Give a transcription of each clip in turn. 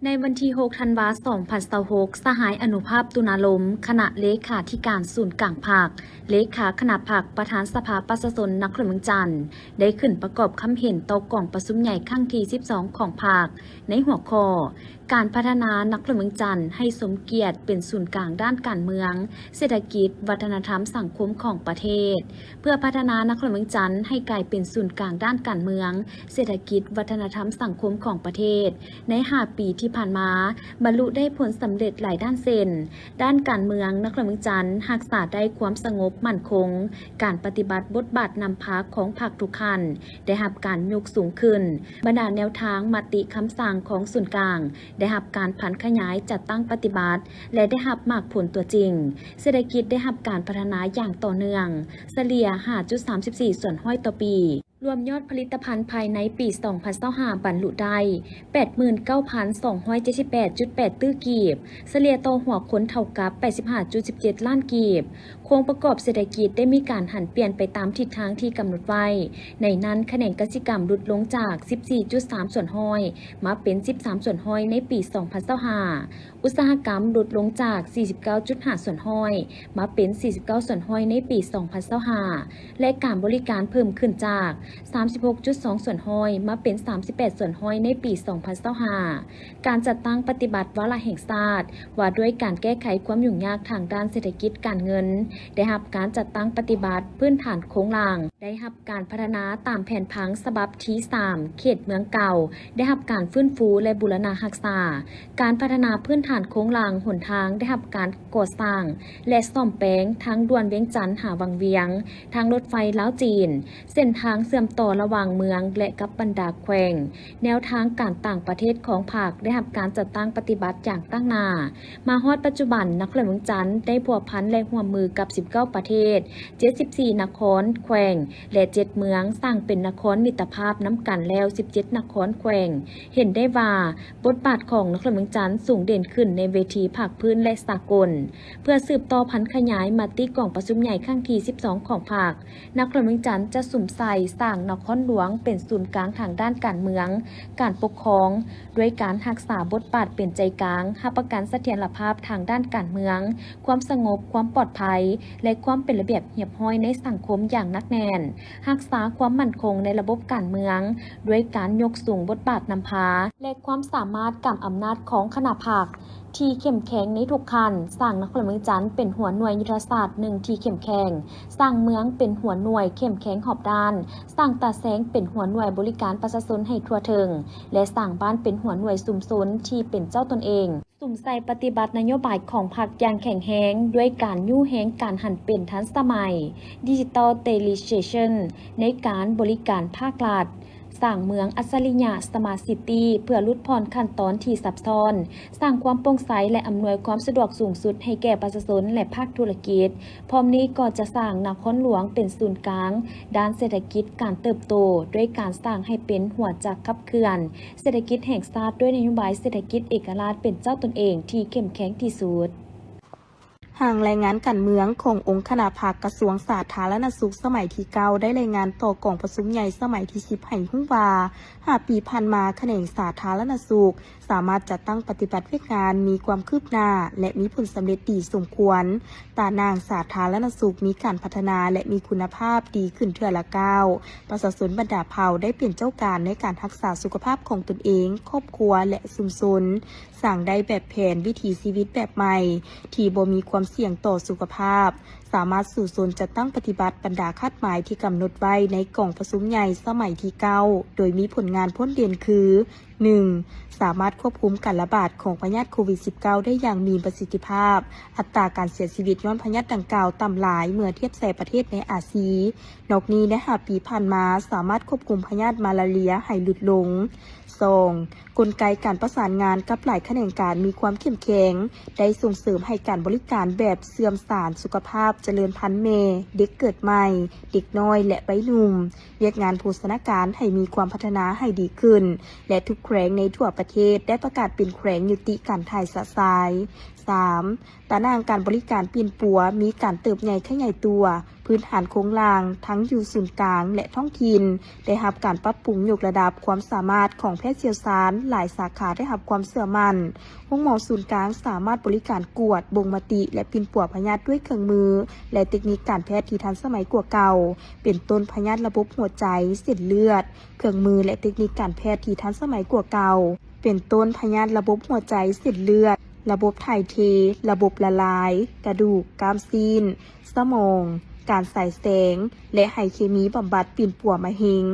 ໃນວັນທີຫົກ ທັນວາ ສອງພັນຊາວຫົກ, ສະຫາຍ ອະນຸພາບ ຕຸນາລົມ ຄະນະເລຂາທິການສູນກາງພັກ, ເລຂາຄະນະພັກ, ປະທານສະພາປະຊາຊົນນະຄອນຫຼວງວຽງຈັນ ໄດ້ຂຶ້ນປະກອບຄຳເຫັນຕໍ່ກອງປະຊຸມໃຫຍ່ຄັ້ງທີສິບສອງຂອງພັກ ໃນຫົວຂໍ້ ການພັດທະນານະຄອນຫຼວງວຽງຈັນໃຫ້ສົມກຽດເປັນສູນກາງດ້ານການເມືອງ, ເສດຖະກິດ, ວັດທະນະທຳ, ສັງຄົມຂອງປະເທດ. ເພື່ອພັດທະນານະຄອນຫຼວງວຽງຈັນໃຫ້ກາຍເປັນສູນກາງດ້ານການເມືອງ, ເສດຖະກິດ, ວັດທະນະທຳ, ສັງຄົມຂອງປະເທດ. ໃນຫ້າປີທີ່ຜ່ານມາ, ບັນລຸໄດ້ຜົນສຳເລັດຫຼາຍດ້ານເຊັ່ນ, ດ້ານການເມືອງ, ນະຄອນຫຼວງວຽງຈັນຮັກສາໄດ້ຄວາມສະຫງົບໝັ້ນຄົງ, ການປະຕິບັດບົດບາດນຳພາຂອງພັກທຸກຂັ້ນໄດ້ຮັບການຍົກສູງຂຶ້ນ, ບັນດາແນວທາງ, ມະຕິ, ຄຳສັ່ງຂອງສູນກາງ ໄດ້ຮັບການຜັນຂະຫຍາຍ, ຈັດຕັ້ງປະຕິບັດ ແລະ ໄດ້ຮັບໝາກຜົນຕົວຈິງ. ເສດຖະກິດໄດ້ຮັບການພັດທະນາຢ່າງຕໍ່ເນື່ອງ, ສະເລ່ຍ ຫ້າຈຸດສາມສິບສີ່ສ່ວນຮ້ອຍຕໍ່ປີ. ລວມຍອດຜະລິດຕະພັນພາຍໃນປີສອງພັນຊາວຫ້າ ບັນລຸໄດ້ ແປດໝື່ນເກົ້າພັນສອງຮ້ອຍເຈັດສິບແປດຈຸດແປດຕື້ກີບ, ສະເລ່ຍຕໍ່ຫົວຄົນເທົ່າກັບ ແປດສິບຫ້າຈຸດສິບເຈັດລ້ານກີບ. ໂຄງປະກອບເສດຖະກິດໄດ້ມີການຫັນປ່ຽນໄປຕາມທິດທາງທີ່ກຳນົດໄວ້. ໃນນັ້ນ, ຂະແໜງກະສິກຳຫຼຸດລົງຈາກ ສິບສີ່ຈຸດສາມສ່ວນຮ້ອຍ ມາເປັນ ສິບສາມສ່ວນຮ້ອຍໃນປີສອງພັນຊາວຫ້າ, ອຸດສາຫະກຳຫຼຸດລົງຈາກ ສີ່ສິບເກົ້າຈຸດຫ້າສ່ວນຮ້ອຍ ມາເປັນ ສີ່ສິບເກົ້າສ່ວນຮ້ອຍໃນປີສອງພັນຊາວຫ້າ ແລະ ການບໍລິການເພີ່ມຂຶ້ນຈາກ ສາມສິບຫົກຈຸດສອງສ່ວນຮ້ອຍ ມາເປັນ ສາມສິບແປດສ່ວນຮ້ອຍໃນປີສອງພັນຊາວຫ້າ. ການຈັດຕັ້ງປະຕິບັດວາລະແຫ່ງຊາດ ວ່າດ້ວຍການແກ້ໄຂຄວາມຫຍຸ້ງຍາກທາງດ້ານເສດຖະກິດການເງິນ ໄດ້ຮັບການຈັດຕັ້ງປະຕິບັດ, ພື້ນຖານໂຄງລ່າງໄດ້ຮັບການພັດທະນາຕາມແຜນຜັງສະບັບທີສາມ, ເຂດເມືອງເກົ່າໄດ້ຮັບການຟື້ນຟູ ແລະ ບູລະນະຮັກສາ, ການພັດທະນາພື້ນຖານໂຄງລ່າງຫົນທາງໄດ້ຮັບການກໍ່ສ້າງ ແລະ ສ້ອມແປງທາງດ່ວນວຽງຈັນຫາວັງວຽງ, ທາງລົດໄຟລາວ-ຈີນ, ເສັ້ນທາງເຊື່ອມຕໍ່ລະຫວ່າງເມືອງ ແລະ ກັບບັນດາແຂວງ. ແນວທາງການຕ່າງປະເທດຂອງພັກໄດ້ຮັບການຈັດຕັ້ງປະຕິບັດຢ່າງຕັ້ງໜ້າ. ມາຮອດປັດຈຸບັນ, ນະຄອນຫຼວງວຽງຈັນໄດ້ພົວພັນ ແລະ ຮ່ວມມືກັບສິບເກົ້າປະເທດ, ເຈັດສິບສີ່ນະຄອນ, ແຂວງ ແລະ ເຈັດເມືອງ, ສ້າງເປັນນະຄອນມິດຕະພາບນຳກັນແລ້ວສິບເຈັດນະຄອນ, ແຂວງ. ເຫັນໄດ້ວ່າ, ບົດບາດຂອງນະຄອນຫຼວງວຽງຈັນສູງເດັ່ນຂຶ້ນໃນເວທີພາກພື້ນ ແລະ ສາກົນ. ເພື່ອສືບຕໍ່ຜັນຂະຫຍາຍມະຕິກອງປະຊຸມໃຫຍ່ຄັ້ງທີສິບສອງຂອງພັກ, ນະຄອນຫຼວງວຽງຈັນຈະສຸມໃສ່ສ້າງນະຄອນຫຼວງເປັນສູນກາງທາງດ້ານການເມືອງ, ການປົກຄອງ, ດ້ວຍການຮັກສາບົດບາດເປັນໃຈກາງ, ຮັບປະກັນສະຖຽນລະພາບທາງດ້ານການເມືອງ, ຄວາມສະຫງົບ, ຄວາມປອດໄພ ແລະ ຄວາມເປັນລະບຽບຮຽບຮ້ອຍໃນສັງຄົມຢ່າງໜັກແໜ້ນ, ຮັກສາຄວາມໝັ້ນຄົງໃນລະບົບການເມືອງ, ດ້ວຍການຍົກສູງບົດບາດນຳພາ ແລະ ຄວາມສາມາດກຳອຳນາດຂອງຄະນະພັກ ທີ່ເຂັ້ມແຂງໃນທຸກຂັ້ນ, ສ້າງນະຄອນຫຼວງວຽງຈັນເປັນຫົວໜ່ວຍຍຸດທະສາດໜຶ່ງທີ່ເຂັ້ມແຂງ, ສ້າງເມືອງເປັນຫົວໜ່ວຍເຂັ້ມແຂງຮອບດ້ານ, ສ້າງຕາແສງເປັນຫົວໜ່ວຍບໍລິການປະຊາຊົນໃຫ້ທົ່ວເຖິງ ແລະ ສ້າງບ້ານເປັນຫົວໜ່ວຍຊຸມຊົນທີ່ເປັນເຈົ້າຕົນເອງ. ສຸມໃສ່ປະຕິບັດນະໂຍບາຍຂອງພັກຢ່າງແຂງແຮງ, ດ້ວຍການຍູ້ແຮງການຫັນເປັນທັນສະໄໝ, Digital Transformation ໃນການບໍລິການພາກລັດ. ສ້າງເມືອງອັດສະລິຍະ Smart City ເພື່ອຫຼຸດຜ່ອນຂັ້ນຕອນທີ່ຊັບຊ້ອນ, ສ້າງຄວາມໂປ່ງໃສ ແລະ ອຳນວຍຄວາມສະດວກສູງສຸດໃຫ້ແກ່ປະຊາຊົນ ແລະ ພາກທຸລະກິດ. ພ້ອມນີ້ກໍຈະສ້າງນະຄອນຫຼວງເປັນສູນກາງດ້ານເສດຖະກິດການເຕີບໂຕ, ດ້ວຍການສ້າງໃຫ້ເປັນຫົວຈັກຂັບເຄື່ອນເສດຖະກິດແຫ່ງຊາດ ດ້ວຍນະໂຍບາຍເສດຖະກິດເອກະລາດເປັນເຈົ້າຕົນເອງທີ່ເຂັ້ມແຂງທີ່ສຸດ. ຮ່າງລາຍງານການເມືອງຂອງອົງຄະນະພັກກະຊວງສາທາລະນະສຸກສະໄໝທີເກົ້າ ໄດ້ລາຍງານຕໍ່ກອງປະຊຸມໃຫຍ່ສະໄໝທີສິບ ໃຫ້ຮູ້ວ່າ, ຫ້າປີຜ່ານມາ, ຂະແໜງສາທາລະນະສຸກສາມາດຈັດຕັ້ງປະຕິບັດວຽກງານມີຄວາມຄືບໜ້າ ແລະ ມີຜົນສຳເລັດດີສົມຄວນ. ຕາໜ່າງສາທາລະນະສຸກມີການພັດທະນາ ແລະ ມີຄຸນນະພາບດີຂຶ້ນເທື່ອລະກ້າວ. ປະຊາຊົນບັນດາເຜົ່າໄດ້ເປັນເຈົ້າການໃນການຮັກສາສຸຂະພາບຂອງຕົນເອງ, ຄອບຄົວ ແລະ ຊຸມຊົນ. ສ້າງໄດ້ແບບແຜນວິຖີຊີວິດແບບໃໝ່ ທີ່ບໍ່ມີຄວາມສ່ຽງຕໍ່ສຸຂະພາບ, ສາມາດສູ້ຊົນຈັດຕັ້ງປະຕິບັດບັນດາຄາດໝາຍທີ່ກຳນົດໄວ້ໃນກອງປະຊຸມໃຫຍ່ສະໄໝທີເກົ້າ ໂດຍມີຜົນງານພົ້ນເດັ່ນຄື, ໜຶ່ງ ສາມາດຄວບຄຸມການລະບາດຂອງພະຍາດໂຄວິດສິບເກົ້າ ໄດ້ຢ່າງມີປະສິດທິພາບ, ອັດຕາການເສຍຊີວິດຍ້ອນພະຍາດດັ່ງກ່າວຕ່ຳຫຼາຍເມື່ອທຽບໃສ່ປະເທດໃນອາຊີ. ນອກນີ້, ໃນຫ້າປີຜ່ານມາ, ສາມາດຄວບຄຸມພະຍາດມາລາເຣຍໃຫ້ຫຼຸດລົງ. ສອງ ກົນໄກການປະສານງານກັບຫຼາຍຂະແໜງການມີຄວາມເຂັ້ມແຂງ, ໄດ້ສົ່ງເສີມໃຫ້ການບໍລິການແບບເຊື່ອມສານສຸຂະພາບ, ຈະເລີນພັນແມ່, ເດັກເກີດໃໝ່, ເດັກນ້ອຍ ແລະ ໄວໜຸ່ມ, ວຽກງານໂພຊະນາການໃຫ້ມີຄວາມພັດທະນາໃຫ້ດີຂຶ້ນ ແລະ ທຸກແຂວງໃນທົ່ວປະເທດໄດ້ປະກາດເປັນແຂວງຍຸຕິການຖ່າຍຊະຊາຍ. ສາມ ຕາໜ່າງການບໍລິການປິ່ນປົວມີການເຕີບໃຫຍ່ຂະຫຍາຍຕົວ, ພື້ນຖານໂຄງລ່າງທັງຢູ່ສູນກາງ ແລະ ທ້ອງຖິ່ນ ໄດ້ຮັບການປັບປຸງຍົກລະດັບຄວາມສາມາດຂອງແພດຊ່ຽວຊານ ຫຼາຍສາຂາໄດ້ຮັບຄວາມເຊື່ອໝັ້ນ. ໂຮງໝໍສູນກາງສາມາດບໍລິການກວດ, ບົ່ງມະຕິ ແລະ ປິ່ນປົວພະຍາດດ້ວຍເຄື່ອງມື ແລະ ເຕັກນິກການແພດທີ່ທັນສະໄໝກວ່າເກົ່າ, ເປັນຕົ້ນພະຍາດລະບົບຫົວໃຈ, ເສັ້ນເລືອດ, ເຄື່ອງມື ແລະ ເຕັກນິກການແພດທີ່ທັນສະໄໝກວ່າເກົ່າ, ເປັນຕົ້ນພະຍາດລະບົບຫົວໃຈ, ເສັ້ນເລືອດ, ລະບົບຖ່າຍເທ, ລະບົບລະລາຍ, ກະດູກ, ກ້າມຊີ້ນ, ສະໝອງ, ການສາຍແສງ ແລະ ໄຮເຄມີບຳບັດປິ່ນປົວມະເຮັງ,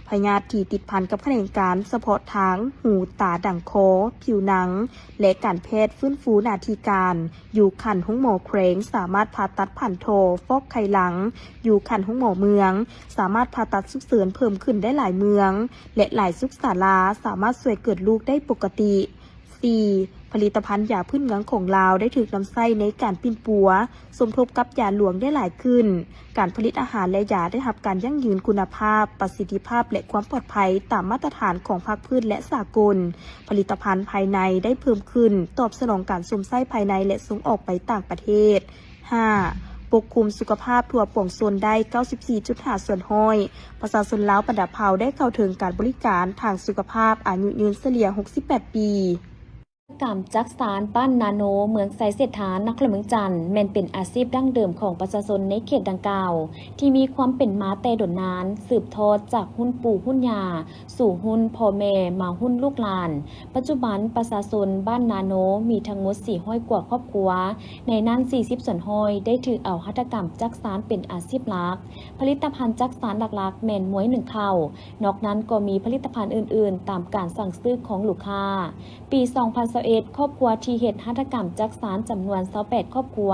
ພະຍາດທີ່ຕິດພັນກັບຂະແໜງການສະເພາະທາງ, ຫູ, ຕາ, ດັງ, ຄໍ, ຜິວໜັງ ແລະ ການແພດຟື້ນຟູໜ້າທີ່ການ. ຢູ່ຂັ້ນໂຮງໝໍແຂວງສາມາດຜ່າຕັດຜັນທໍ່, ຟອກໄຂ່ຫຼັງ. ຢູ່ຂັ້ນໂຮງໝໍເມືອງສາມາດຜ່າຕັດສຸກເສີນເພີ່ມຂຶ້ນໄດ້ຫຼາຍເມືອງ ແລະ ຫຼາຍສຸກສາລາສາມາດຊ່ວຍເກີດລູກໄດ້ປົກກະຕິ. ສີ່, ຜະລິດຕະພັນຢາພື້ນເມືອງຂອງລາວໄດ້ຖືກນຳໃຊ້ໃນການປິ່ນປົວ ສົມທົບກັບຢາຫຼວງໄດ້ຫຼາຍຂຶ້ນ. ການຜະລິດອາຫານ ແລະ ຢາໄດ້ຮັບການຢັ້ງຢືນຄຸນນະພາບ, ປະສິດທິພາບ ແລະ ຄວາມປອດໄພຕາມມາດຕະຖານຂອງພາກພື້ນ ແລະ ສາກົນ. ຜະລິດຕະພັນພາຍໃນໄດ້ເພີ່ມຂຶ້ນ, ຕອບສະໜອງການຊົມໃຊ້ພາຍໃນ ແລະ ສົ່ງອອກໄປຕ່າງປະເທດ. ຫ້າ, ປົກຄຸມສຸຂະພາບທົ່ວປວງຊົນໄດ້ເກົ້າສິບສີ່ຈຸດຫ້າສ່ວນຮ້ອຍ. ປະຊາຊົນລາວບັນດາເຜົ່າໄດ້ເຂົ້າເຖິງການບໍລິການທາງສຸຂະພາບອາຍຸຍືນສະເລ່ຍຫົກສິບແປດປີ. ກຳຈັກສານບ້ານນາໂນ ເມືອງໄຊເສດຖາ ນະຄອນຫຼວງວຽງຈັນ ແມ່ນເປັນອາຊີບດັ້ງເດີມຂອງປະຊາຊົນໃນເຂດດັ່ງກ່າວ ທີ່ມີຄວາມເປັນມາແຕ່ດົນນານ, ສືບທອດຈາກຮຸ່ນປູ່ຮຸ່ນຍ່າ ສູ່ຮຸ່ນພໍ່ແມ່ ມາຮຸ່ນລູກຫຼານ. ປັດຈຸບັນປະຊາຊົນບ້ານນາໂນມີທັງໝົດສີ່ຮ້ອຍກວ່າຄອບຄົວ, ໃນນັ້ນສີ່ສິບສ່ວນຮ້ອຍໄດ້ຖືກເອົາຫັດຖະກຳຈັກສານເປັນອາຊີບຫຼັກ. ຜະລິດຕະພັນຈັກສານຫຼັກໆແມ່ນມວຍໜຶ້ງເຂົ້າ, ນອກນັ້ນກໍມີຜະລິດຕະພັນອື່ນໆຕາມການສັ່ງຊື້ຂອງລູກຄ້າ. ປີສອງພັນຊາວເອັດ ຄອບຄົວທີ່ເຮັດຫັດຖະກຳຈັກສານຈຳນວນຊາວແປດຄອບຄົວ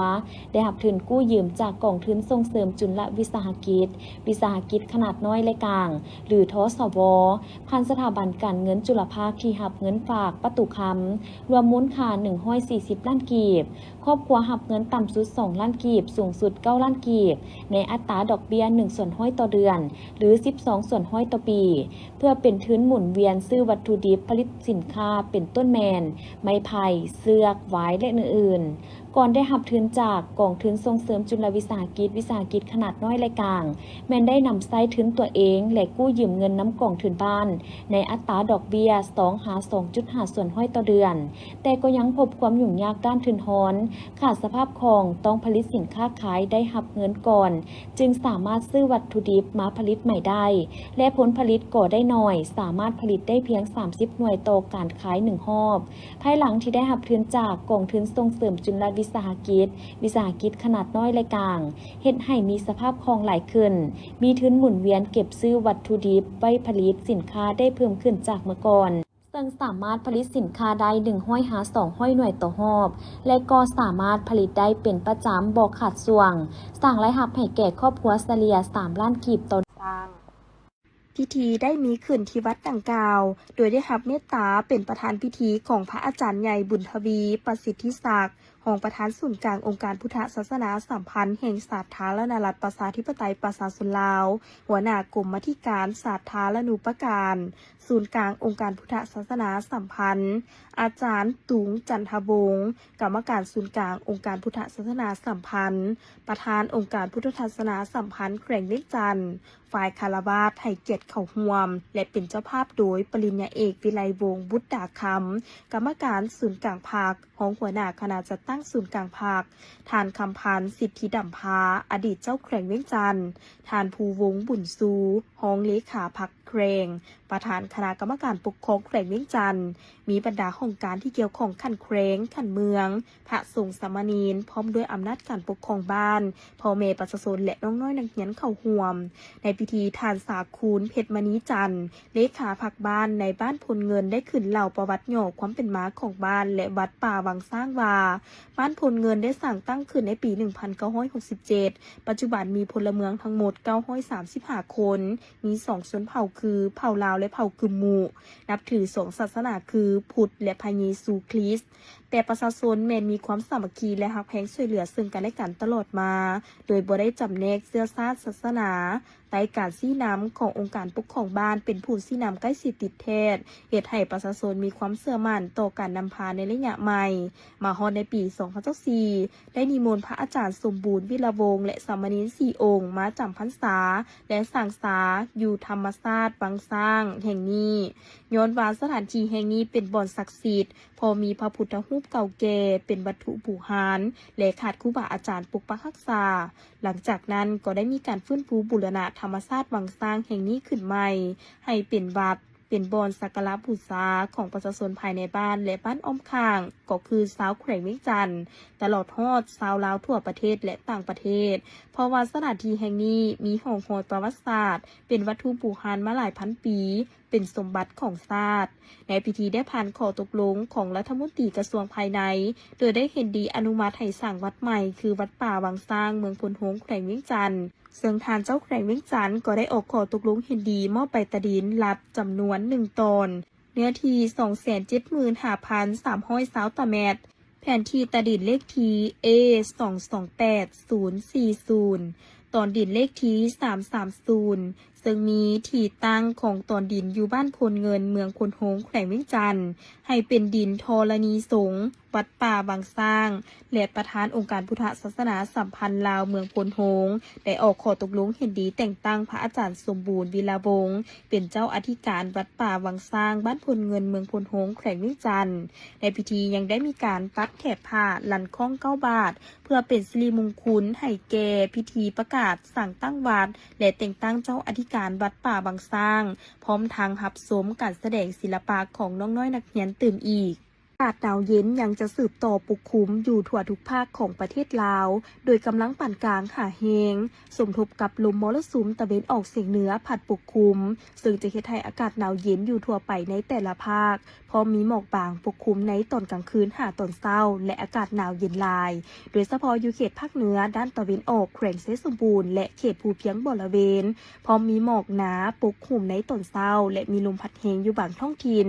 ໄດ້ຮັບທຶນກູ້ຢືມຈາກກອງທຶນສົ່ງເສີມຈຸນລະວິສາຫະກິດ, ວິສາຫະກິດຂະໜາດນ້ອຍ ແລະ ກາງ ຫຼື ທສວ ຜ່ານສະຖາບັນການເງິນຈຸລະພາກທີ່ຮັບເງິນຝາກປະຕູຄຳ ລວມມູນຄ່າໜຶ່ງຮ້ອຍສີ່ສິບລ້ານກີບ. ຄອບຄົວຮັບເງິນຕ່ຳສຸດສອງລ້ານກີບ, ສູງສຸດເກົ້າລ້ານກີບ, ໃນອັດຕາດອກເບ້ຍໜຶ່ງສ່ວນຮ້ອຍຕໍ່ເດືອນ ຫຼື ສິບສອງສ່ວນຮ້ອຍຕໍ່ປີ, ເພື່ອເປັນທຶນໝູນວຽນຊື້ວັດຖຸດິບຜະລິດສິນຄ້າ ເປັນຕົ້ນແມ່ນ ໄມ້ໄຜ່, ເຊືອກ, ຫວາຍ ແລະ ອື່ນໆ. ກ່ອນໄດ້ຮັບທຶນຈາກກອງທຶນສົ່ງເສີມຈຸລະວິສາຫະກິດ, ວິສາຫະກິດຂະໜາດນ້ອຍ ແລະ ກາງ, ແມ່ນໄດ້ນຳໃຊ້ທຶນຕົວເອງ ແລະ ກູ້ຢືມເງິນນຳກອງທຶນບ້ານ ໃນອັດຕາດອກເບ້ຍສອງຫາສອງຈຸດຫ້າສ່ວນຮ້ອຍຕໍ່ເດືອນ, ແຕ່ກໍຍັງພົບຄວາມຫຍຸ້ງຍາກດ້ານທຶນຮອນ, ຂາດສະພາບຄ່ອງ, ຕ້ອງຜະລິດສິນຄ້າຂາຍໄດ້ຮັບເງິນກ່ອນ, ຈຶ່ງສາມາດຊື້ວັດຖຸດິບມາຜະລິດໃໝ່ໄດ້ ແລະ ຜົນຜະລິດກໍໄດ້ໜ້ອຍ, ສາມາດຜະລິດໄດ້ພຽງສາມສິບໜ່ວຍຕໍ່ການຂາຍໜຶ່ງຮອບ. ພາຍຫຼັງທີ່ໄດ້ຮັບທຶນຈາກກອງທຶນສົ່ງເສີມຈຸລະວິສາຫະກິດ, ວິສາຫະກິດຂະໜາດນ້ອຍ ແລະ ກາງ, ເຮັດໃຫ້ມີສະພາບຄ່ອງຫຼາຍຂຶ້ນ, ມີທຶນໝູນວຽນເກັບຊື້ວັດຖຸດິບໄວ້ຜະລິດສິນຄ້າໄດ້ເພີ່ມຂຶ້ນຈາກເມື່ອກ່ອນ, ເຊິ່ງສາມາດຜະລິດສິນຄ້າໄດ້ໜຶ່ງຮ້ອຍຫາສອງຮ້ອຍໜ່ວຍຕໍ່ຮອບ ແລະ ກໍສາມາດຜະລິດໄດ້ເປັນປະຈຳບໍ່ຂາດຊ່ວງ, ສ້າງລາຍຮັບໃຫ້ແກ່ຄອບຄົວສະເລ່ຍສາມລ້ານກີບຕໍ່ ພິທີໄດ້ມີຂຶ້ນທີ່ວັດດັ່ງກ່າວ ໂດຍໄດ້ຮັບເມດຕາເປັນປະທານພິທີຂອງພະອາຈານໃຫຍ່ ບຸນທະວີ ປະສິດທິສັກ ຮອງປະທານສູນກາງອົງການພຸດທະສາສະໜາສຳພັນແຫ່ງສາທາລະນະລັດປະຊາທິປະໄຕປະຊາຊົນລາວ, ຫົວໜ້າກົມມາທິການສາທາລະນູປະການສູນກາງອົງການພຸດທະສາສະໜາສຳພັນ, ອາຈານ ຕຸງ ຈັນທະວົງ ກຳມະການສູນກາງອົງການພຸດທະສາສະໜາສຳພັນ, ປະທານອົງການພຸດທະສາສະໜາສຳພັນແຂວງວຽງຈັນ, ຝ່າຍຄາລະວາດໃຫ້ກຽດເຂົ້າຮ່ວມ ແລະ ເປັນເຈົ້າພາບໂດຍ ປະລິນຍາເອກ ວິໄລວົງ ບຸດດາຄຳ ກຳມະການສູນກາງພັກ, ຮອງຫົວໜ້າຄະນະຈັດຕັ້ງສູນກາງພັກ, ທ່ານ ຄຳພັນ ສິດທິດຳພາ ອະດີດເຈົ້າແຂວງວຽງຈັນ, ທ່ານ ພູວົງ ບຸນຊູ ຮອງເລຂາພັກແຂວງ, ປະທານຄະນະກຳມະການປົກຄອງແຂວງວຽງຈັນ, ມີບັນດາຫ້ອງການທີ່ກ່ຽວຂ້ອງຂັ້ນແຂວງ, ຂັ້ນເມືອງ, ພະສົງສາມະເນນ ພ້ອມດ້ວຍອຳນາດການປົກຄອງບ້ານ, ພໍ່ແມ່ປະຊາຊົນ ແລະ ນ້ອງນ້ອຍນັກຮຽນເຂົ້າຮ່ວມ. ໃນພິທີ ທ່ານ ສາຄູນ ເພັດມະນີຈັນ ເລຂາພັກບ້ານໃນບ້ານໂພນເງິນ ໄດ້ຂຶ້ນເລົ່າປະຫວັດຫຍໍ້ຄວາມເປັນມາຂອງບ້ານ ແລະ ວັດປ່າວັງຊ້າງວ່າ, ບ້ານໂພນເງິນໄດ້ສ້າງຕັ້ງຂຶ້ນໃນປີໜຶ່ງພັນເກົ້າຮ້ອຍຫົກສິບເຈັດ, ປັດຈຸບັນມີພົນລະເມືອງທັງໝົດເກົ້າຮ້ອຍສາມສິບຫ້າຄົນ, ມີສອງຊົນເຜົ່າຄື ເຜົ່າລາວ ແລະ ເຜົ່າກຶມມຸ, ນັບຖືສອງສາສະໜາຄື ພຸດ ແລະ ພະເຢຊູຄຣິດ. ແຕ່ປະຊາຊົນແມ່ນມີຄວາມສາມັກຄີ ແລະ ຮັກແພງຊ່ວຍເຫຼືອເຊິ່ງກັນແລະກັນຕະຫຼອດມາ, ໂດຍບໍ່ໄດ້ຈຳແນກເຊື້ອຊາດ, ສາສະໜາ, ໃຕ້ການຊີ້ນຳຂອງອົງການປົກຄອງບ້ານເປັນຜູ້ຊີ້ນຳໃກ້ຊິດຕິດແທດ, ເຮັດໃຫ້ປະຊາຊົນມີຄວາມເຊື່ອໝັ້ນຕໍ່ການນຳພາໃນໄລຍະໃໝ່. ມາຮອດໃນປີສອງພັນຊາວສີ່ ໄດ້ນິມົນພະອາຈານສົມບູນ ວິລະວົງ ແລະ ສາມະເນນສີ່ອົງມາຈຳພັນສາ ແລະ ສ້າງສາຢູ່ທຳມະຊາດວັງຊ້າງແຫ່ງນີ້. ຍ້ອນວ່າສະຖານທີ່ແຫ່ງນີ້ເປັນບ່ອນສັກສິດ, ເພາະມີພະພຸດທະຮູບເກົ່າແກ່ເປັນວັດຖຸບູຮານ ແລະ ຂາດຄູບາອາຈານປົກປັກຮັກສາ. ຫຼັງຈາກນັ້ນກໍໄດ້ມີການຟື້ນຟູບູລະນະທຳມະຊາດວັງຊ້າງແຫ່ງນີ້ຂຶ້ນໃໝ່ ໃຫ້ເປັນວັດ, ເປັນບ່ອນສັກກາລະບູຊາຂອງປະຊາຊົນພາຍໃນບ້ານ ແລະ ບ້ານອ້ອມຂ້າງ, ກໍຄືຊາວແຂວງວຽງຈັນ ຕະຫຼອດຮອດຊາວລາວທົ່ວປະເທດ ແລະ ຕ່າງປະເທດ, ເພາະວ່າສະຖານທີ່ແຫ່ງນີ້ມີຮ່ອງຮອຍປະຫວັດສາດ, ເປັນວັດຖຸບູຮານມາຫຼາຍພັນປີ, ເປັນສົມບັດຂອງຊາດ. ໃນພິທີໄດ້ຜ່ານຂໍ້ຕົກລົງຂອງລັດຖະມົນຕີກະຊວງພາຍໃນ, ໂດຍໄດ້ເຫັນດີອະນຸມັດໃຫ້ສ້າງວັດໃໝ່ ຄືວັດປ່າວັງຊ້າງ ເມືອງໂພນໂຮງ ແຂວງວຽງຈັນ, ເຊິ່ງທ່ານເຈົ້າແຂວງວຽງຈັນກໍໄດ້ອອກຂໍ້ຕົກລົງເຫັນດີມອບໃບຕາດິນລັດຈຳນວນໜຶ່ງຕອນ, ເນື້ອທີ່ສອງແສນເຈັດໝື່ນຫ້າພັນສາມຮ້ອຍຊາວຕາແມັດ, ແຜນທີ່ຕາດິນເລກທີເອສອງສອງແປດສູນສີ່ສູນ, ຕອນດິນເລກທີສາມສາມສູນ, ເຊິ່ງມີທີ່ຕັ້ງຂອງຕອນດິນຢູ່ບ້ານໂພນເງິນ ເມືອງໂພນໂຮງ ແຂວງວຽງຈັນ ໃຫ້ເປັນດິນທໍລະນີສົງ ວັດປ່າວັງຊ້າງ ແລະ ປະທານອົງການພຸດທະສາສະໜາສຳພັນລາວເມືອງໂພນໂຮງ ໄດ້ອອກຂໍ້ຕົກລົງເຫັນດີແຕ່ງຕັ້ງພະອາຈານສົມບູນ ວິລະວົງ ເປັນເຈົ້າອະທິການວັດປ່າວັງຊ້າງ ບ້ານໂພນເງິນ ເມືອງໂພນໂຮງ ແຂວງວຽງຈັນ. ໃນພິທີຍັງໄດ້ມີການຕັດແຖບຜ້າລັນຄ້ອງເກົ້າບາດ ເພື່ອເປັນສິລິມຸງຄຸນໃຫ້ແກ່ພິທີປະກາດສ້າງຕັ້ງວັດ ແລະ ແຕ່ງຕັ້ງເຈົ້າອະທິການວັດປ່າວັງຊ້າງ, ພ້ອມທັງຮັບຊົມການສະແດງສິລະປະຂອງນ້ອງນ້ອຍນັກຮຽນຕື່ມອີກ. ອາກາດໜາວເຢັນຍັງຈະສືບຕໍ່ປົກຄຸມຢູ່ທົ່ວທຸກພາກຂອງປະເທດລາວ, ໂດຍກຳລັງປານກາງຫາແຮງ, ສົມທົບກັບລົມມໍລະສຸມຕາເວັນອອກສຽງເໜືອພັດປົກຄຸມ, ເຊິ່ງຈະເຮັດໃຫ້ອາກາດໜາວເຢັນຢູ່ທົ່ວໄປໃນແຕ່ລະພາກ, ພ້ອມມີໝອກບາງປົກຄຸມໃນຕອນກາງຄືນຫາຕອນເຊົ້າ ແລະ ອາກາດໜາວເຢັນຫຼາຍ, ໂດຍສະເພາະຢູ່ເຂດພາກເໜືອດ້ານຕາເວັນອອກ ແຂວງໄຊສົມບູນ ແລະ ເຂດພູພຽງບໍລະເວນ, ພ້ອມມີໝອກໜາປົກຄຸມໃນຕອນເຊົ້າ ແລະ ມີລົມພັດແຮງຢູ່ບາງທ້ອງຖິ່ນ.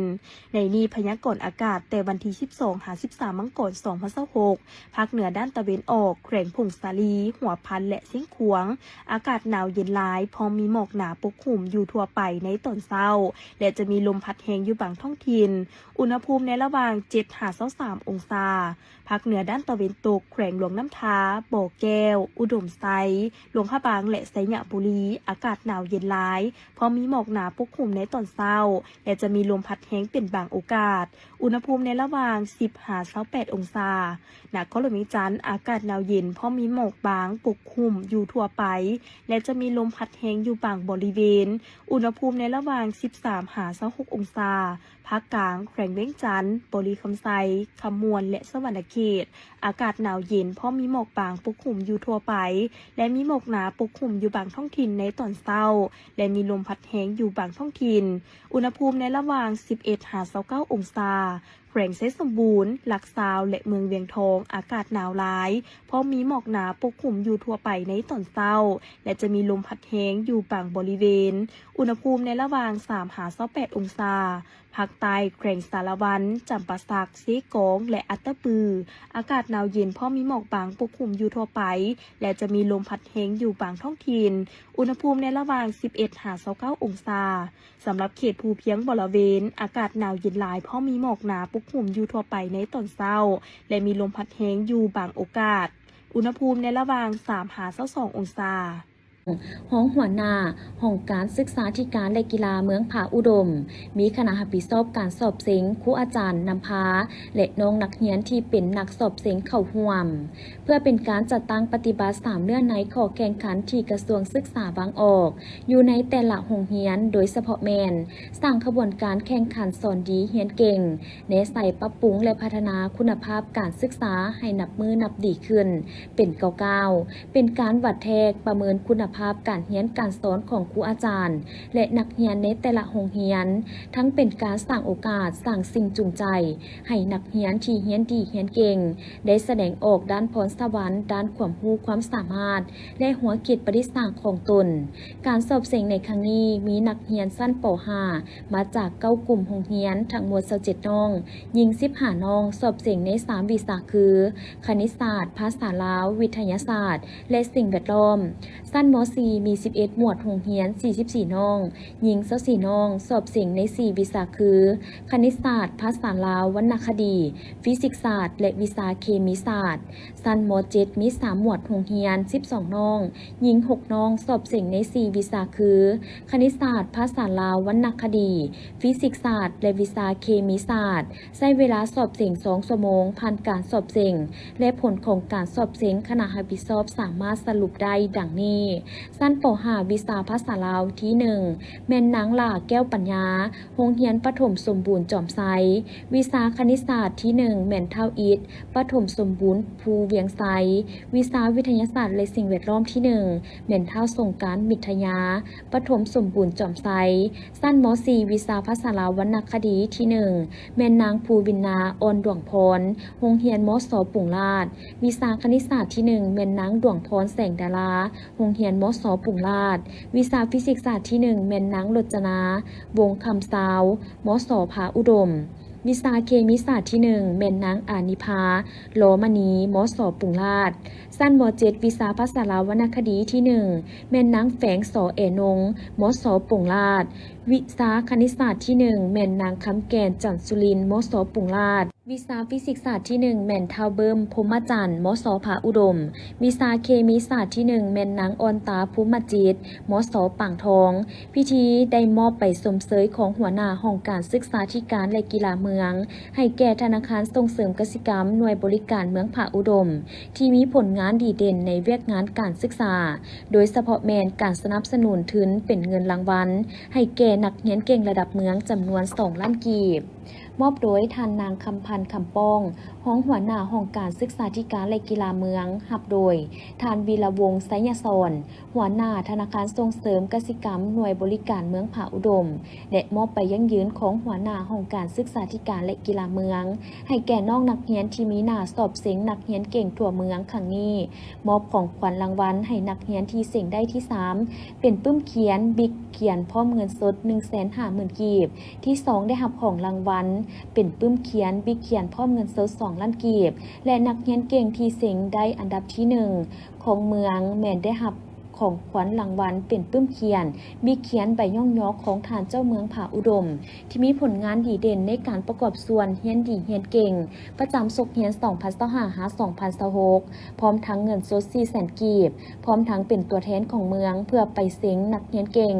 ໃນນີ້ພະຍາກອນອາກາດແຕ່ວັນທີສິບສອງຫາສິບສາມມັງກອນສອງພັນຊາວຫົກ ພາກເໜືອດ້ານຕາເວັນອອກ ແຂວງຜົ້ງສາລີ, ຫົວພັນ ແລະ ຊຽງຂວາງ ອາກາດໜາວເຢັນຫຼາຍ, ພ້ອມມີໝອກໜາປົກຄຸມຢູ່ທົ່ວໄປໃນຕອນເຊົ້າ ແລະ ຈະມີລົມພັດແຮງຢູ່ບາງທ້ອງຖິ່ນ. ອຸນຫະພູມໃນລະຫວ່າງເຈັດຫາຊາວສາມອົງສາ. ພາກເໜືອດ້ານຕາເວັນຕົກ ແຂວງຫຼວງນ້ຳທາ, ບໍ່ແກ້ວ, ອຸດົມໄຊ, ຫຼວງພະບາງ ແລະ ໄຊຍະບູລີ ອາກາດໜາວເຢັນຫຼາຍ, ພ້ອມມີໝອກໜາປົກຄຸມໃນຕອນເຊົ້າ ແລະ ຈະມີລົມພັດແຮງເປັນບາງໂອກາດ. ອຸນຫະພູມໃນລະຫວ່າງສິບຫາຊາວແປດອົງສາ. ນະຄອນຫຼວງວຽງຈັນ ອາກາດໜາວເຢັນ ພ້ອມມີໝອກບາງປົກຄຸມຢູ່ທົ່ວໄປ ແລະ ຈະມີລົມພັດແຮງຢູ່ບາງບໍລິເວນ. ອຸນຫະພູມໃນລະຫວ່າງສິບສາມຫາຊາວຫົກອົງສາ. ພາກກາງ, ແຂວງວຽງຈັນ, ບໍລິຄຳໄຊ, ຄຳມ່ວນ ແລະ ສະຫວັນນະເຂດ ອາກາດໜາວເຢັນ ພ້ອມມີໝອກບາງປົກຄຸມຢູ່ທົ່ວໄປ ແລະ ມີໝອກໜາປົກຄຸມຢູ່ບາງທ້ອງຖິ່ນໃນຕອນເຊົ້າ ແລະ ມີລົມພັດແຮງຢູ່ບາງທ້ອງຖິ່ນ. ອຸນຫະພູມໃນລະຫວ່າງສິບເອັດຫາຊາວເກົ້າອົງສາ. ແຂວງໄຊສົມບູນ, ຫຼັກຊາວ ແລະ ເມືອງວຽງທອງ ອາກາດໜາວຫຼາຍ, ພ້ອມມີໝອກໜາປົກຄຸມຢູ່ທົ່ວໄປໃນຕອນເຊົ້າ ແລະ ຈະມີລົມພັດແຮງຢູ່ບາງບໍລິເວນ. ອຸນຫະພູມໃນລະຫວ່າງສາມຫາຊາວແປດອົງສາ. ພາກໃຕ້, ແຂວງສາລະວັນ, ຈຳປາສັກ, ເຊກອງ ແລະ ອັດຕະປື ອາກາດໜາວເຢັນ ພ້ອມມີໝອກບາງປົກຄຸມຢູ່ທົ່ວໄປ ແລະ ຈະມີລົມພັດແຮງຢູ່ບາງທ້ອງຖິ່ນ. ອຸນຫະພູມໃນລະຫວ່າງສິບເອັດຫາຊາວເກົ້າອົງສາ. ສຳລັບເຂດພູພຽງບໍລະເວນ, ອາກາດໜາວເຢັນຫຼາຍ, ພ້ອມມີໝອກໜາປົກຄຸມຢູ່ທົ່ວໄປໃນຕອນເຊົ້າ ແລະ ມີລົມພັດແຮງຢູ່ບາງໂອກາດ. ອຸນຫະພູມໃນລະຫວ່າງສາມຫາຊາວສອງອົງສາ. ຮອງຫົວໜ້າຫ້ອງການສຶກສາທິການ ແລະ ກິລາເມືອງຜາອຸດົມ, ມີຄະນະຮັບຜິດຊອບການສອບເສັງ, ຄູອາຈານນຳພາ ແລະ ນ້ອງນັກຮຽນທີ່ເປັນນັກສອບເສັງເຂົ້າຮ່ວມ. ເພື່ອເປັນການຈັດຕັ້ງປະຕິບັດສາມເນື້ອໃນຂໍ້ແຂ່ງຂັນທີ່ກະຊວງສຶກສາວາງອອກ ຢູ່ໃນແຕ່ລະໂຮງຮຽນ, ໂດຍສະເພາະແມ່ນ ສ້າງຂະບວນການແຂ່ງຂັນສອນດີຮຽນເກັ່ງ, ແນໃສ່ປັບປຸງ ແລະ ພັດທະນາຄຸນນະພາບການສຶກສາໃຫ້ນັບມື້ນັບດີຂຶ້ນເປັນກ້າວໆ, ເປັນການວັດແທກປະເມີນຄຸນນະພາບການຮຽນການສອນຂອງຄູອາຈານ ແລະ ນັກຮຽນໃນແຕ່ລະໂຮງຮຽນ, ທັງເປັນການສ້າງໂອກາດ, ສ້າງສິ່ງຈູງໃຈໃຫ້ນັກຮຽນທີ່ຮຽນດີຮຽນເກັ່ງ ໄດ້ສະແດງອອກດ້ານພອນສະຫວັນ, ດ້ານຄວາມຮູ້ຄວາມສາມາດ ແລະ ຫົວຄິດປະດິດສ້າງຂອງຕົນ. ການສອບເສັງໃນຄັ້ງນີ້ມີນັກຮຽນຊັ້ນ ປໍຫ້າ ມາຈາກເກົ້າກຸ່ມໂຮງຮຽນ, ທັງໝົດຊາວເຈັດນ້ອງ, ຍິງສິບຫ້ານ້ອງ, ສອບເສັງໃນສາມວິຊາຄື ຄະນິດສາດ, ພາສາລາວ, ວິທະຍາສາດ ແລະ ສິ່ງແວດລ້ອມ. ຊັ້ນ ມໍ ສີ່ ມີສິບເອັດໝວດໂຮງຮຽນ ສີ່ສິບສີ່ນ້ອງ, ຍິງຊາວສີ່ນ້ອງ, ສອບເສັງໃນສີ່ວິຊາຄື ຄະນິດສາດ, ພາສາລາວ, ວັນນະຄະດີ, ຟີຊິກສາດ ແລະ ວິຊາເຄມີສາດ. ຊັ້ນ ມ.ເຈັດ ມີສາມໝວດໂຮງຮຽນ ສິບສອງນ້ອງ, ຍິງຫົກນ້ອງ, ສອບເສັງໃນສີ່ວິຊາຄື ຄະນິດສາດ, ພາສາລາວ, ວັນນະຄະດີ, ຟີຊິກສາດ ແລະ ວິຊາເຄມີສາດ. ໃຊ້ເວລາສອບເສັງສອງຊົ່ວໂມງ, ຜ່ານການສອບເສັງ ແລະ ຜົນຂອງການສອບເສັງ ຄະນະຮັບຜິດຊອບສາມາດສະຫຼຸບໄດ້ດັ່ງນີ້. ຊັ້ນ ປ.ຫ້າ ວິຊາພາສາລາວ ທີໜຶ່ງ ແມ່ນນາງຫຼ້າ ແກ້ວປັນຍາ, ໂຮງຮຽນປະຖົມສົມບູນຈອມໄຊ. ວິຊາຄະນິດສາດ ທີໜຶ່ງ ແມ່ນທ້າວອິດ, ປະຖົມສົມບູນພູວຽງໄຊ. ວິຊາວິທະຍາສາດ ແລະ ສິ່ງແວດລ້ອມ ທີໜຶ່ງ ແມ່ນທ້າວສົງການ ມິດທະຍາ, ປະຖົມສົມບູນຈອມໄຊ. ຊັ້ນ ມ.ສີ່ ວິຊາພາສາລາວ ວັນນະຄະດີ ທີໜຶ່ງ ແມ່ນນາງພູວິນນາ ອ່ອນດວງພອນ, ໂຮງຮຽນ ມສ ປຸງລາດ. ວິຊາຄະນິດສາດ ທີໜຶ່ງ ແມ່ນນາງ ດວງພອນ ແສງດາລາ, ໂຮງຮຽນ ມສ ປຸງລາດ. ວິຊາຟີຊິກສາດ ທີໜຶ່ງ ແມ່ນນາງ ລົດຈະນາ ວົງຄຳຊາວ, ມສ ຜາອຸດົມ. ວິຊາເຄມີສາດ ທີໜຶ່ງ ແມ່ນນາງ ອານິພາ ລໍມະນີ, ມສ ປຸງລາດ. ຊັ້ນ ມ.ເຈັດ ວິຊາພາສາລາວ ວັນນະຄະດີ ທີໜຶ່ງ ແມ່ນນາງ ແຝງ ສ ແອນົງ, ມສ ປົງລາດ. ວິຊາຄະນິດສາດ ທີໜຶ່ງ ແມ່ນນາງ ຄຳແກ່ນ ຈັນສຸລິນ, ມສ ປຸງລາດ. ວິຊາຟີຊິກສາດ ທີໜຶ່ງ ແມ່ນທ້າວເບິ່ມ ພົມມະຈັນ, ມສ ຜາອຸດົມ. ວິຊາເຄມີສາດ ທີໜຶ່ງ ແມ່ນນາງ ອ່ອນຕາ ພູມມະຈິດ, ມສ ປາງທອງ. ພິທີໄດ້ມອບໃບຊົມເຊີຍຂອງຫົວໜ້າຫ້ອງການສຶກສາທິການ ແລະ ກິລາເມືອງ ໃຫ້ແກ່ທະນາຄານສົ່ງເສີມກະສິກຳ ໜ່ວຍບໍລິການເມືອງຜາອຸດົມ ທີ່ມີຜົນງານດີເດັ່ນໃນວຽກງານການສຶກສາ, ໂດຍສະເພາະແມ່ນການສະໜັບສະໜູນທຶນເປັນເງິນລາງວັນ ໃຫ້ແກ່ນັກຮຽນເກັ່ງລະດັບເມືອງຈຳນວນສອງລ້ານກີບ. ມອບໂດຍທ່ານນາງ ຄຳພັນ ຄຳປ້ອງ, ຮອງຫົວໜ້າຫ້ອງການສຶກສາທິການ ແລະ ກິລາເມືອງ, ຮັບໂດຍທ່ານ ວີລະວົງ ໄຊຍະສອນ, ຫົວໜ້າທະນາຄານສົ່ງເສີມກະສິກຳ ໜ່ວຍບໍລິການເມືອງຜາອຸດົມ ແລະ ມອບໃບຢັ້ງຢືນຂອງຫົວໜ້າຫ້ອງການສຶກສາທິການ ແລະ ກິລາເມືອງ ໃຫ້ແກ່ນ້ອງນັກຮຽນທີ່ມີໜ້າສອບເສັງນັກຮຽນເກັ່ງທົ່ວເມືອງຄັ້ງນີ້. ມອບຂອງຂວັນລາງວັນໃຫ້ນັກຮຽນທີ່ເສັງໄດ້ທີສາມ ເປັນປຶ້ມຂຽນ ບິກຂຽນພ້ອມເງິນສົດໜຶ່ງແສນຫ້າໝື່ນກີບ, ທີສອງໄດ້ຮັບຂອງລາງວັນເປັນປຶ້ມຂຽນ ບິກຂຽນພ້ອມເງິນສົດສອງລ້ານກີບ ແລະ ນັກຮຽນເກັ່ງທີ່ເສັງໄດ້ອັນດັບທີໜຶ່ງຂອງເມືອງ ແມ່ນໄດ້ຮັບຂອງຂວັນລາງວັນເປັນປຶ້ມຂຽນ ບິກຂຽນໃບຍ້ອງຍໍຂອງທ່ານເຈົ້າເມືອງຜາອຸດົມ ທີ່ມີຜົນງານດີເດັ່ນໃນການປະກອບສ່ວນຮຽນດີຮຽນເກັ່ງ ປະຈຳສົກຮຽນສອງພັນຊາວຫ້າ ຫາ ສອງພັນຊາວຫົກ ພ້ອມທັງເງິນສົດສີ່ແສນກີບ, ພ້ອມທັງເປັນຕົວແທນຂອງເມືອງເພື່ອໄປເສັງນັກຮຽນເກັ່ງ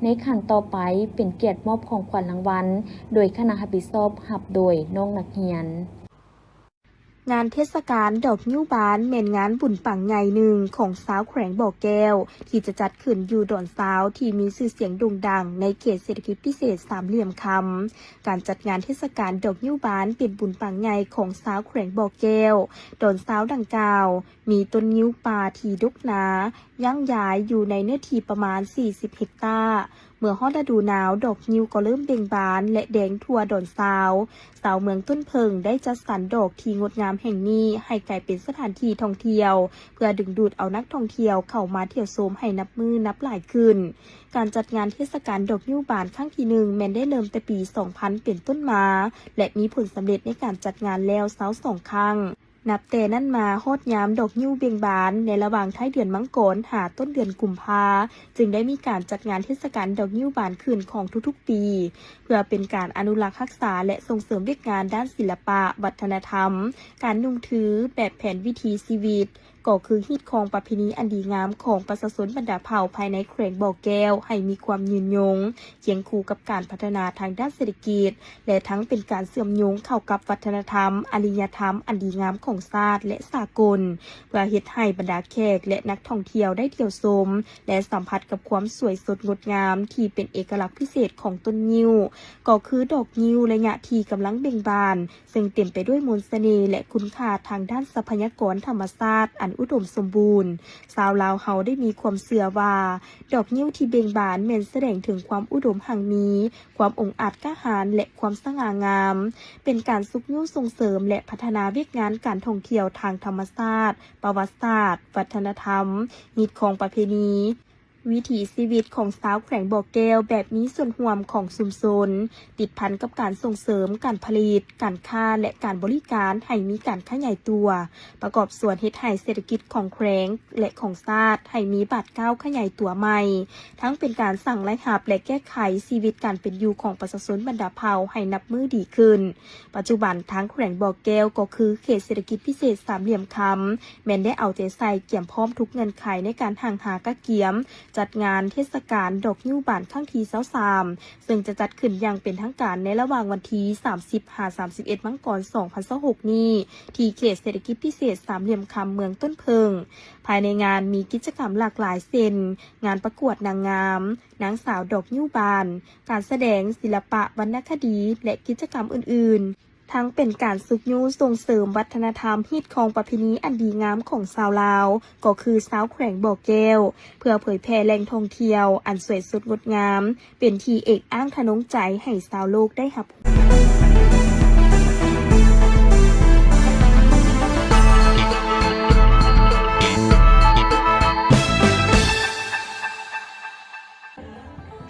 ໃນຂັ້ນຕໍ່ໄປ, ເປັນກຽດມອບຂອງຂວັນລາງວັນໂດຍຄະນະຮັບຜິດຊອບ ຮັບໂດຍນ້ອງນັກຮຽນ. ງານເທດສະການດອກງິ້ວບານແມ່ນງານບຸນປາງໃຫຍ່ໜຶ່ງຂອງຊາວແຂວງບໍ່ແກ້ວ ທີ່ຈະຈັດຂຶ້ນຢູ່ດອນຊາວ ທີ່ມີຊື່ສຽງໂດ່ງດັງໃນເຂດເສດຖະກິດພິເສດສາມຫຼ່ຽມຄຳ. ການຈັດງານເທດສະການດອກງິ້ວບານເປັນບຸນປາງໃຫຍ່ຂອງຊາວແຂວງບໍ່ແກ້ວ ດອນຊາວດັ່ງກ່າວ ມີຕົ້ນງິ້ວປ່າທີ່ດົກໜາ ຢັ້ງຢາຍຢູ່ໃນເນື້ອທີ່ປະມານສີ່ສິບເຮັກຕາ. ເມື່ອຮອດລະດູໜາວ ດອກງິ້ວກໍເລີ່ມເບັ່ງບານ ແລະ ແດງທົ່ວດອນຊາວ. ຊາວເມືອງຕົ້ນເຜິ້ງໄດ້ຈັດສັນດອກທີ່ງົດງາມແຫ່ງນີ້ໃຫ້ກາຍເປັນສະຖານທີ່ທ່ອງທ່ຽວ ເພື່ອດຶງດູດເອົານັກທ່ອງທ່ຽວເຂົ້າມາທ່ຽວຊົມໃຫ້ນັບມື້ນັບຫຼາຍຂຶ້ນ. ການຈັດງານເທດສະການດອກງິ້ວບານຄັ້ງທີໜຶ່ງ ແມ່ນໄດ້ເລີ່ມແຕ່ປີສອງພັນເປັນຕົ້ນມາ ແລະ ມີຜົນສຳເລັດໃນການຈັດງານແລ້ວຊາວສອງຄັ້ງ. ນັບແຕ່ນັ້ນມາ ຮອດຍາມດອກງິ້ວເບັ່ງບານໃນລະຫວ່າງທ້າຍເດືອນມັງກອນຫາຕົ້ນເດືອນກຸມພາ ຈຶ່ງໄດ້ມີການຈັດງານເທດສະການດອກງິ້ວບານຂຶ້ນຂອງທຸກໆປີ ເພື່ອເປັນການອະນຸລັກຮັກສາ ແລະ ສົ່ງເສີມວຽກງານດ້ານສິລະປະ, ວັດທະນະທຳ, ການນຸ່ງຖື, ແບບແຜນວິຖີຊີວິດ, ກໍຄືຮີດຄອງປະເພນີອັນດີງາມຂອງປະຊາຊົນບັນດາເຜົ່າພາຍໃນແຂວງບໍ່ແກ້ວໃຫ້ມີຄວາມຍືນຍົງ, ຄຽງຄູ່ກັບການພັດທະນາທາງດ້ານເສດຖະກິດ ແລະ ທັງເປັນການເຊື່ອມໂຍງເຂົ້າກັບວັດທະນະທຳ, ອາລິຍະທຳອັນດີງາມຂອງຊາດ ແລະ ສາກົນ, ເພື່ອເຮັດໃຫ້ບັນດາແຂກ ແລະ ນັກທ່ອງທ່ຽວໄດ້ທ່ຽວຊົມ ແລະ ສຳຜັດກັບຄວາມສວຍສົດງົດງາມທີ່ເປັນເອກະລັກພິເສດຂອງຕົ້ນງິ້ວ, ກໍຄືດອກງິ້ວໄລຍະທີ່ກຳລັງເບັ່ງບານ, ເຊິ່ງເຕັມໄປດ້ວຍມົນສະເໜ່ ແລະ ຄຸນຄ່າທາງດ້ານຊັບພະຍາກອນທຳມະຊາດອັນອຸດົມສົມບູນ. ຊາວລາວເຮົາໄດ້ມີຄວາມເຊື່ອວ່າ ດອກງິ້ວທີ່ເບັ່ງບານແມ່ນສະແດງເຖິງຄວາມອຸດົມຮັ່ງມີ, ຄວາມອົງອາດກ້າຫານ ແລະ ຄວາມສະຫງ່າງາມ, ເປັນການຊຸກຍູ້ສົ່ງເສີມ ແລະ ພັດທະນາວຽກງານການທ່ອງທ່ຽວທາງທຳມະຊາດ, ປະຫວັດສາດ, ວັດທະນະທຳ, ຮີດຄອງປະເພນີ, ວິຖີຊີວິດຂອງຊາວແຂວງບໍ່ແກ້ວແບບມີສ່ວນຮ່ວມຂອງຊຸມຊົນ ຕິດພັນກັບການສົ່ງເສີມການຜະລິດ, ການຄ້າ ແລະ ການບໍລິການໃຫ້ມີການຂະຫຍາຍຕົວ, ປະກອບສ່ວນເຮັດໃຫ້ເສດຖະກິດຂອງແຂວງ ແລະ ຂອງຊາດໃຫ້ມີບາດກ້າວຂະຫຍາຍຕົວໃໝ່, ທັງເປັນການສ້າງລາຍຮັບ ແລະ ແກ້ໄຂຊີວິດການເປັນຢູ່ຂອງປະຊາຊົນບັນດາເຜົ່າໃຫ້ນັບມື້ດີຂຶ້ນ. ປັດຈຸບັນທາງແຂວງບໍ່ແກ້ວ ກໍຄືເຂດເສດຖະກິດພິເສດສາມຫຼ່ຽມຄຳ ແມ່ນໄດ້ເອົາໃຈໃສ່ກຽມພ້ອມທຸກເງື່ອນໄຂໃນການຮັ່ງຫາກະກຽມຈັດງານເທດສະການດອກງິ້ວບານຄັ້ງທີຊາວສາມ ເຊິ່ງຈະຈັດຂຶ້ນຢ່າງເປັນທາງການໃນລະຫວ່າງວັນທີສາມສິບ ຫາ ສາມສິບເອັດ ມັງກອນ ສອງພັນຊາວຫົກນີ້ ທີ່ເຂດເສດຖະກິດພິເສດສາມຫຼ່ຽມຄຳເມືອງຕົ້ນເຜິ້ງ. ພາຍໃນງານມີກິດຈະກຳຫຼາກຫຼາຍເຊັ່ນ ງານປະກວດນາງງາມ, ນາງສາວດອກງິ້ວບານ, ການສະແດງ, ສິລະປະວັນນະຄະດີ ແລະ ກິດຈະກຳອື່ນໆ. ທັງເປັນການຊຸກຍູ້ສົ່ງເສີມວັດທະນະທຳຮີດຄອງປະເພນີອັນດີງາມຂອງຊາວລາວ ກໍຄືຊາວແຂວງບໍ່ແກ້ວ ເພື່ອເຜີຍແຜ່ແຫຼ່ງທ່ອງທ່ຽວອັນສວຍສົດງົດງາມ ເປັນທີ່ເອກອ້າງທະນົງໃຈໃຫ້ຊາວໂລກໄດ້ຮັບຮູ້.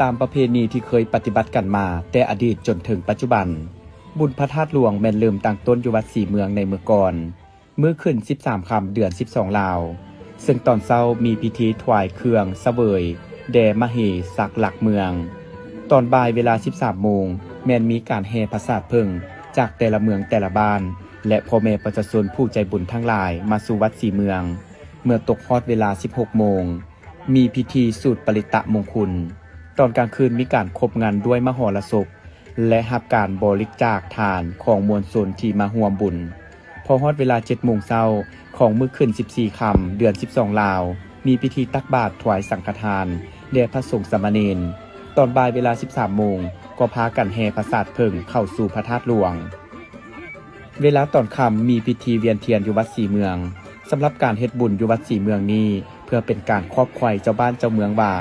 ຕາມປະເພນີທີ່ເຄີຍປະຕິບັດກັນມາແຕ່ອະດີດຈົນເຖິງປັດຈຸບັນ, ບຸນພະທາດຫຼວງແມ່ນເລີ່ມຕັ້ງຕົ້ນຢູ່ວັດສີເມືອງໃນເມື່ອກ່ອນ, ມື້ຂຶ້ນສິບສາມຄ່ຳເດືອນສິບສອງລາວ, ເຊິ່ງຕອນເຊົ້າມີພິທີຖວາຍເຄື່ອງສະເຫວີຍແດ່ມະເຫສັກຫຼັກເມືອງ. ຕອນບ່າຍເວລາສິບສາມໂມງ ແມ່ນມີການແຫ່ພະສາດເຜິ້ງຈາກແຕ່ລະເມືອງແຕ່ລະບ້ານ ແລະ ພໍ່ແມ່ປະຊາຊົນຜູ້ໃຈບຸນທັງຫຼາຍມາສູ່ວັດສີເມືອງ. ເມື່ອຕົກຮອດເວລາສິບຫົກໂມງ ມີພິທີສູດປະລິດຕະມົງຄຸນ. ຕອນກາງຄືນມີການຄົບງັນດ້ວຍມະຫອລະສົບ ແລະ ຮັບການບໍລິຈາກທານຂອງມວນຊົນທີ່ມາຮ່ວມບຸນ. ພໍຮອດເວລາເຈັດໂມງເຊົ້າຂອງມື້ຂຶ້ນສິບສີ່ຄ່ຳເດືອນສິບສອງລາວ, ມີພິທີຕັກບາດຖວາຍສັງຄະທານແດ່ພະສົງສາມະເນນ. ຕອນບ່າຍເວລາສິບສາມໂມງ ກໍພາກັນແຫ່ພະສາດເຜິ້ງເຂົ້າສູ່ພະທາດຫຼວງ. ເວລາຕອນຄ່ຳມີພິທີວຽນທຽນຢູ່ວັດສີເມືອງ. ສຳລັບການເຮັດບຸນຢູ່ວັດສີເມືອງນີ້ ເພື່ອເປັນການຂອບໄຂເຈົ້າບ້ານເຈົ້າເມືອງວ່າ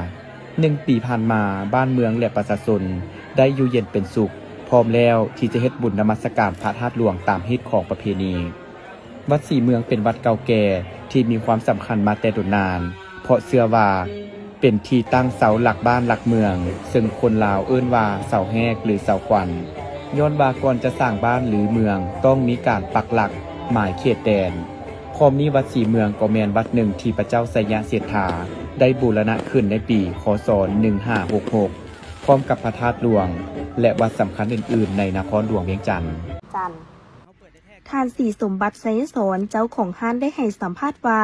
ໜຶ່ງປີຜ່ານມາ ບ້ານເມືອງ ແລະ ປະຊາຊົນໄດ້ຢູ່ເຢັນເປັນສຸກ, ພ້ອມແລ້ວທີ່ຈະເຮັດບຸນນະມັດສະການພະທາດຫຼວງຕາມຮີດຄອງປະເພນີ. ວັດສີເມືອງເປັນວັດເກົ່າແກ່ທີ່ມີຄວາມສຳຄັນມາແຕ່ດົນນານ, ເພາະເຊື່ອວ່າເປັນທີ່ຕັ້ງເສົາຫຼັກບ້ານຫຼັກເມືອງ, ເຊິ່ງຄົນລາວເອີ້ນວ່າເສົາແຮກ ຫຼື ເສົາຂວັນ, ຍ້ອນວ່າກ່ອນຈະສ້າງບ້ານ ຫຼື ເມືອງ ຕ້ອງມີການປັກຫຼັກໝາຍເຂດແດນ. ພ້ອມນີ້ວັດສີເມືອງກໍແມ່ນວັດໜຶ່ງທີ່ພະເຈົ້າໄຊຍະເສດຖາໄດ້ບູລະນະຂຶ້ນໃນປີ ຄ.ສ. ໜຶ່ງຫ້າຫົກຫົກ ພ້ອມກັບພະທາດຫຼວງ ແລະ ວັດສຳຄັນອື່ນໆໃນນະຄອນຫຼວງວຽງຈັນ. ທ່ານ ສີສົມບັດ ໄຊຍະສອນ ເຈົ້າຂອງຮ້ານໄດ້ໃຫ້ສຳພາດວ່າ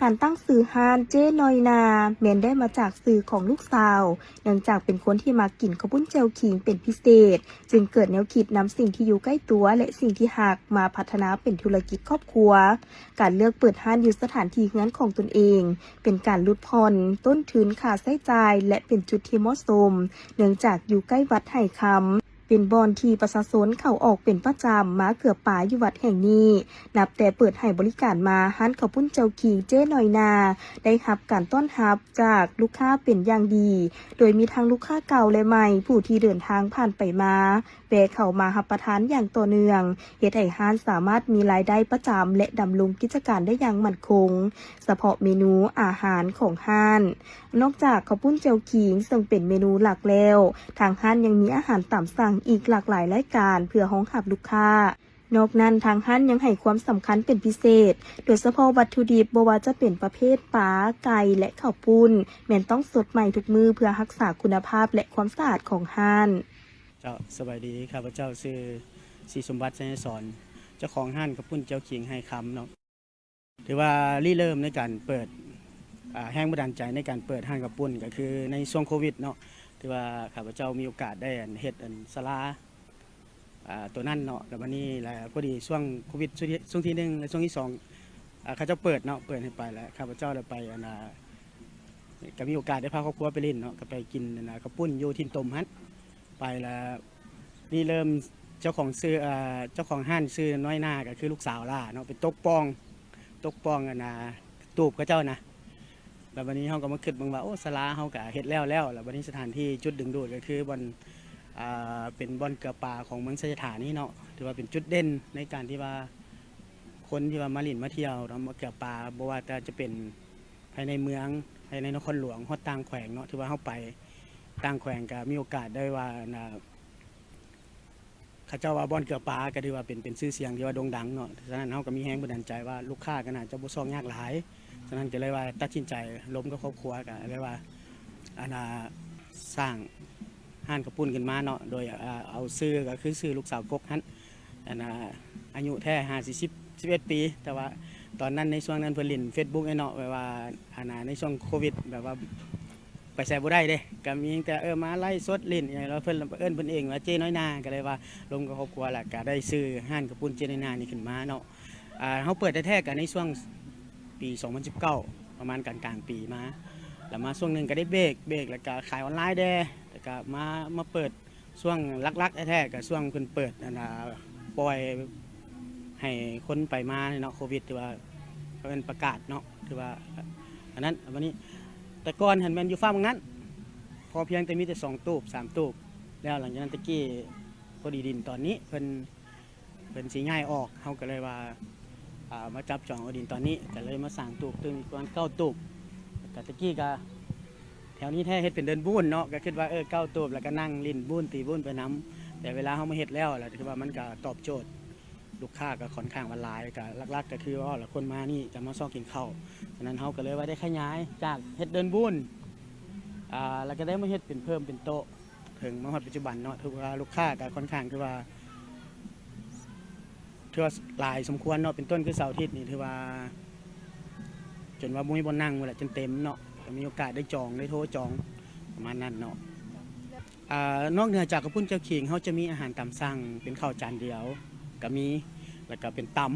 ການຕັ້ງຊື່ຮ້ານເຈ້ນ້ອຍນາ ແມ່ນໄດ້ມາຈາກຊື່ຂອງລູກສາວ, ເນື່ອງຈາກເປັນຄົນທີ່ມັກກິນເຂົ້າປຸ້ນແຈ່ວຂີງເປັນພິເສດ, ຈຶ່ງເກີດແນວຄິດນຳສິ່ງທີ່ຢູ່ໃກ້ຕົວ ແລະ ສິ່ງທີ່ຮັກມາພັດທະນາເປັນທຸລະກິດຄອບຄົວ. ການເລືອກເປີດຮ້ານຢູ່ສະຖານທີ່ເຮືອນຂອງຕົນເອງ ເປັນການຫຼຸດຜ່ອນຕົ້ນທຶນຄ່າໃຊ້ຈ່າຍ ແລະ ເປັນຈຸດທີ່ເໝາະສົມ, ເນື່ອງຈາກຢູ່ໃກ້ວັດໄຫຄຳ. ເປັນບ່ອນທີ່ປະຊາຊົນເຂົ້າອອກເປັນປະຈຳມາເກືອປາຍຢູ່ວັດແຫ່ງນີ້. ນັບແຕ່ເປີດໃຫ້ບໍລິການມາ, ຮ້ານເຂົ້າປຸ້ນເຈົ້າຂີງເຈ້ນ້ອຍນາ ໄດ້ຮັບການຕ້ອນຮັບຈາກລູກຄ້າເປັນຢ່າງດີ, ໂດຍມີທັງລູກຄ້າເກົ່າ ແລະ ໃໝ່ ຜູ້ທີ່ເດີນທາງຜ່ານໄປມາ ແວ່ເຂົ້າມາຮັບປະທານຢ່າງຕໍ່ເນື່ອງ, ເຮັດໃຫ້ຮ້ານສາມາດມີລາຍໄດ້ປະຈຳ ແລະ ດຳລົງກິດຈະການໄດ້ຢ່າງໝັ້ນຄົງ. ສະເພາະເມນູອາຫານຂອງຮ້ານ, ນອກຈາກເຂົ້າປຸ້ນແຈ່ວຂີງເຊິ່ງເປັນເມນູຫຼັກແລ້ວ, ທາງຮ້ານຍັງມີອາຫານຕາມສັ່ງອີກຫຼາກຫຼາຍລາຍການເພື່ອຮອງຮັບລູກຄ້າ. ນອກນັ້ນ, ທາງຮ້ານຍັງໃຫ້ຄວາມສຳຄັນເປັນພິເສດ, ໂດຍສະເພາະວັດຖຸດິບ, ບໍ່ວ່າຈະເປັນປະເພດປາ, ໄກ່ ແລະ ເຂົ້າປຸ້ນ, ແມ່ນຕ້ອງສົດໃໝ່ທຸກມື້ເພື່ອຮັກສາຄຸນນະພາບ ແລະ ຄວາມສະອາດຂອງຮ້ານ. ເຈົ້າ, ສະບາຍດີ, ຂ້າພະເຈົ້າຊື່ ສີສົມບັດ ໄຊຍະສອນ, ເຈົ້າຂອງຮ້ານເຂົ້າປຸ້ນແຈ່ວຂີງໄຫຄຳເນາະ. ຖືວ່າລິເລີ່ມໃນການເປີດ, ອ່າ, ແຮງບັນດານໃຈໃນການເປີດຮ້ານເຂົ້າປຸ້ນກໍຄືໃນຊ່ວງໂຄວິດເນາະ, ຖືວ່າຂ້າພະເຈົ້າມີໂອກາດໄດ້, ອັນ, ເຮັດ, ອັນ, ສາລາ, ອ່າ, ຕົວນັ້ນເນາະ, ແລ້ວບັດນີ້ລະພໍດີຊ່ວງໂຄວິດ ຊ່ວງທີ, ຊ່ວງທີໜຶ່ງ ແລະ ຊ່ວງທີສອງ, ອ່າ, ເຂົາເຈົ້າເປີດເນາະ, ເປີດໃຫ້ໄປ ແລ້ວຂ້າພະເຈົ້າໄດ້ໄປ, ອັນ, ອ່າ, ກໍມີໂອກາດໄດ້ພາຄອບຄົວໄປຫຼິ້ນເນາະ, ກໍໄປກິນ, ອັນ, ອ່າ, ເຂົ້າປຸ້ນຢູ່ຖິ່ນຕົມຫັ້ນ. ໄປລະ ລິເລີ່ມເຈົ້າຂອງຊື່, ເຈົ້າຂອງຮ້ານຊື່ນ້ອຍໜ້າ ກໍຄືລູກສາວຫຼ້າເນາະ, ໄປຕົກປ່ອງ, ຕົກປ່ອງອັນນ່າ ຕູບເຂົາເຈົ້ານະ. ແລ້ວບັດນີ້ເຮົາກໍມາຄິດເບິ່ງວ່າ ໂອ້ ສາລາເຮົາກໍເຮັດແລ້ວແລ້ວ, ແລ້ວບັດນີ້ສະຖານທີ່ຈຸດດຶງດູດກໍຄືບ່ອນ, ອ່າ, ເປັນບ່ອນເກືອປາຂອງເມືອງໄຊຍະຖານີເນາະ, ຖືວ່າເປັນຈຸດເດັ່ນໃນການທີ່ວ່າຄົນທີ່ວ່າມາຫຼິ້ນມາທ່ຽວເນາະ, ມາເກືອປາ, ບໍ່ວ່າແຕ່ຈະເປັນ ພາຍໃນເມືອງ ພາຍໃນນະຄອນຫຼວງ ຮອດຕ່າງແຂວງເນາະ. ຖືວ່າເຮົາໄປຕ່າງແຂວງກໍມີໂອກາດໄດ້ວ່າ ອັນນ່າ ເຂົາເຈົ້າວ່າບ່ອນເກືອປາ ກໍຖືວ່າເປັນ ເປັນຊື່ສຽງທີ່ວ່າໂດ່ງດັງເນາະ. ສະນັ້ນເຮົາກໍມີແຮງບັນດານໃຈວ່າລູກຄ້າກໍໜ້າຈະບໍ່ຊອກຍາກຫຼາຍ. ສະນັ້ນກໍເລີຍວ່າຕັດສິນໃຈລົມກັບຄອບຄົວ ກໍເລີຍວ່າ ອັນນ່າ ສ້າງຮ້ານເຂົ້າປຸ້ນຂຶ້ນມາເນາະ ໂດຍ ເອົາ ເອົາຊື່ກໍຄືຊື່ລູກສາວກົກຫັ້ນ. ອັນນ່າ ອາຍຸແທ້ຫາຊິສິບ ສິບເອັດປີ ແຕ່ວ່າຕອນນັ້ນ ໃນຊ່ວງນັ້ນເພິ່ນຫຼິ້ນເຟສບຸກເນາະ ແບບວ່າ ອັນນ່າ ໃນຊ່ວງໂຄວິດ ແບບວ່າໄປໃສບໍ່ໄດ້ເດ້ ກໍມີແຕ່ ເອີ ມາໄລຟ໌ສົດຫຼິ້ນອີ່ຫຍັງ ແລ້ວເພິ່ນ ເອີ້ນເພິ່ນເອງວ່າເຈ້ນ້ອຍນາ ກໍເລີຍວ່າລົມກັບຄອບຄົວ ແລ້ວກໍໄດ້ຊື່ຮ້ານເຂົ້າປຸ້ນເຈ້ນ້ອຍນານີ້ຂຶ້ນມາເນາະ. ອ່າ ເຮົາເປີດແທ້ໆກໍໃນຊ່ວງປີສອງພັນສິບເກົ້າ ປະມານກາງໆປີມາ ແລ້ວມາຊ່ວງໜຶ່ງກໍໄດ້ເບຣກ ເບຣກ ແລ້ວກໍຂາຍອອນລາຍແດ່ ແລ້ວກໍມາ ມາເປີດ ຊ່ວງຫຼັກໆແທ້ໆກໍຊ່ວງເພິ່ນເປີດ ອັນນ່າ ປ່ອຍໃຫ້ຄົນໄປມາເນາະ ໂຄວິດ ທີ່ວ່າເພິ່ນປະກາດເນາະ ທີ່ວ່າອັນນັ້ນ. ບັດນີ້ ແຕ່ກ່ອນຫັ້ນແມ່ນຢູ່ຟາກໝ່ອງນັ້ນ ພໍພຽງແຕ່ມີແຕ່ສອງຕູບ ສາມຕູບ ແລ້ວຫຼັງຈາກນັ້ນ ແຕ່ກີ້ພໍດີດິນຕອນນີ້ເພິ່ນ ເພິ່ນຊິຍ້າຍອອກ ເຮົາກໍເລີຍວ່າ ອ່າ ມາຈັບຈອງເອົາດິນຕອນນີ້ ກໍເລີຍມາສ້າງຕູບຕື່ມອີກປະມານເກົ້າຕູບ. ແລ້ວກໍແຕ່ກີ້ກໍແຖວນີ້ແທ້ເຮັດເປັນເດີ່ນບູນເນາະ ກໍຄິດວ່າ ເອີ ເກົ້າຕູບ ແລ້ວກໍນັ່ງຫຼິ້ນບູນຕີບູນໄປນຳ. ແຕ່ເວລາເຮົາມາເຮັດແລ້ວ ແລ້ວຖືວ່າມັນກໍຕອບໂຈດ ລູກຄ້າກໍຂ້ອນຂ້າງວ່າຫຼາຍ ກໍຫຼັກໆກໍຄືວ່າ ແລ້ວຄົນມານີ້ກໍມາຊອກກິນເຂົ້າ. ສະນັ້ນເຮົາກໍເລີຍວ່າໄດ້ຂະຫຍາຍຈາກເຮັດເດີ່ນບູນ ອ່າ ແລ້ວກໍໄດ້ມາເຮັດເປັນເພີ່ມເປັນໂຕະ ເຖິງມາຮອດປັດຈຸບັນເນາະ ຖືວ່າລູກຄ້າກໍຂ້ອນຂ້າງ ຖືວ່າ ຖືວ່າຫຼາຍສົມຄວນເນາະ ເປັນຕົ້ນຄືເສົາອາທິດນີ້ ຖືວ່າຈົນວ່າບໍ່ມີບ່ອນນັ່ງພຸ້ນແຫຼະ ຈົນເຕັມເນາະ ກໍມີໂອກາດໄດ້ຈອງ ໄດ້ໂທຈອງ ປະມານນັ້ນເນາະ. ອ່າ ນອກເໜືອຈາກເຂົ້າປຸ້ນແຈ່ວຂີງ ເຮົາຈະມີອາຫານຕາມສັ່ງເປັນເຂົ້າຈານດຽວກໍມີ ແລ້ວກໍເປັນຕຳ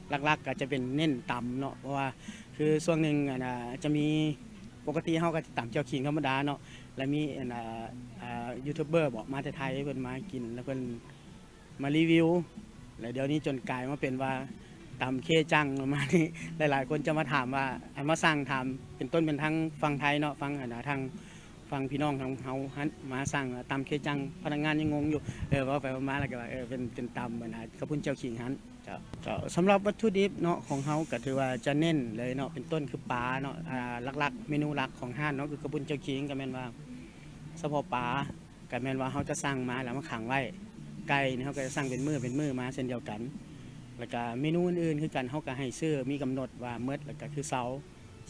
ຫຼັກໆກໍຈະເປັນເນັ້ນຕຳເນາະ ເພາະວ່າຄືຊ່ວງໜຶ່ງ ອັນນ່າ ຈະມີ ປົກກະຕິເຮົາກໍຈະຕຳແຈ່ວຂີງທຳມະດາເນາະ ແລ້ວມີ ອັນນ່າ ອ່າ ຢູທູບເບີເບາະ ມາແຕ່ໄທ ເພິ່ນມາກິນ ແລ້ວເພິ່ນ ມາຣີວິວ ແລ້ວດຽວນີ້ຈົນກາຍມາເປັນວ່າຕຳເຄຈັງປະມານນີ້ ຫຼາຍໆຄົນຈະມາຖາມວ່າ ອັນມາສັ່ງຖາມ ເປັນຕົ້ນເປັນທາງຝັ່ງໄທເນາະ ຝັ່ງ ອັນນ່າ ທາງຝັ່ງພີ່ນ້ອງທາງເຮົາຫັ້ນ ມາສັ່ງວ່າຕຳເຄຈັງ ພະນັກງານຍັງງົງຢູ່ ເອີ ເວົ້າໄປເວົ້າມາແລ້ວກໍວ່າ ເອີ ເປັນ ເປັນຕຳ ອັນນ່າ ເຂົ້າປຸ້ນແຈ່ວຂີງຫັ້ນ. ເຈົ້າ ເຈົ້າ ສຳລັບວັດຖຸດິບເນາະ ຂອງເຮົາກໍຖືວ່າຈະເນັ້ນເລີຍເນາະ ເປັນຕົ້ນຄືປາເນາະ ອ່າ ຫຼັກໆ ເມນູຫຼັກຂອງຮ້ານເນາະ ຄືເຂົ້າປຸ້ນແຈ່ວຂີງ ກໍແມ່ນວ່າສະເພາະປາ ກໍແມ່ນວ່າເຮົາຈະສັ່ງມາແລ້ວມາຂັງໄວ້. ໄກ່ນີ້ເຮົາກໍຈະສັ່ງເປັນມື້ເປັນມື້ມາເຊັ່ນດຽວກັນ ແລ້ວກໍເມນູອື່ນໆຄືກັນ ເຮົາກໍໃຫ້ຊື້ ມີກຳນົດວ່າໝົດ ແລ້ວກໍຄືເຊົາ.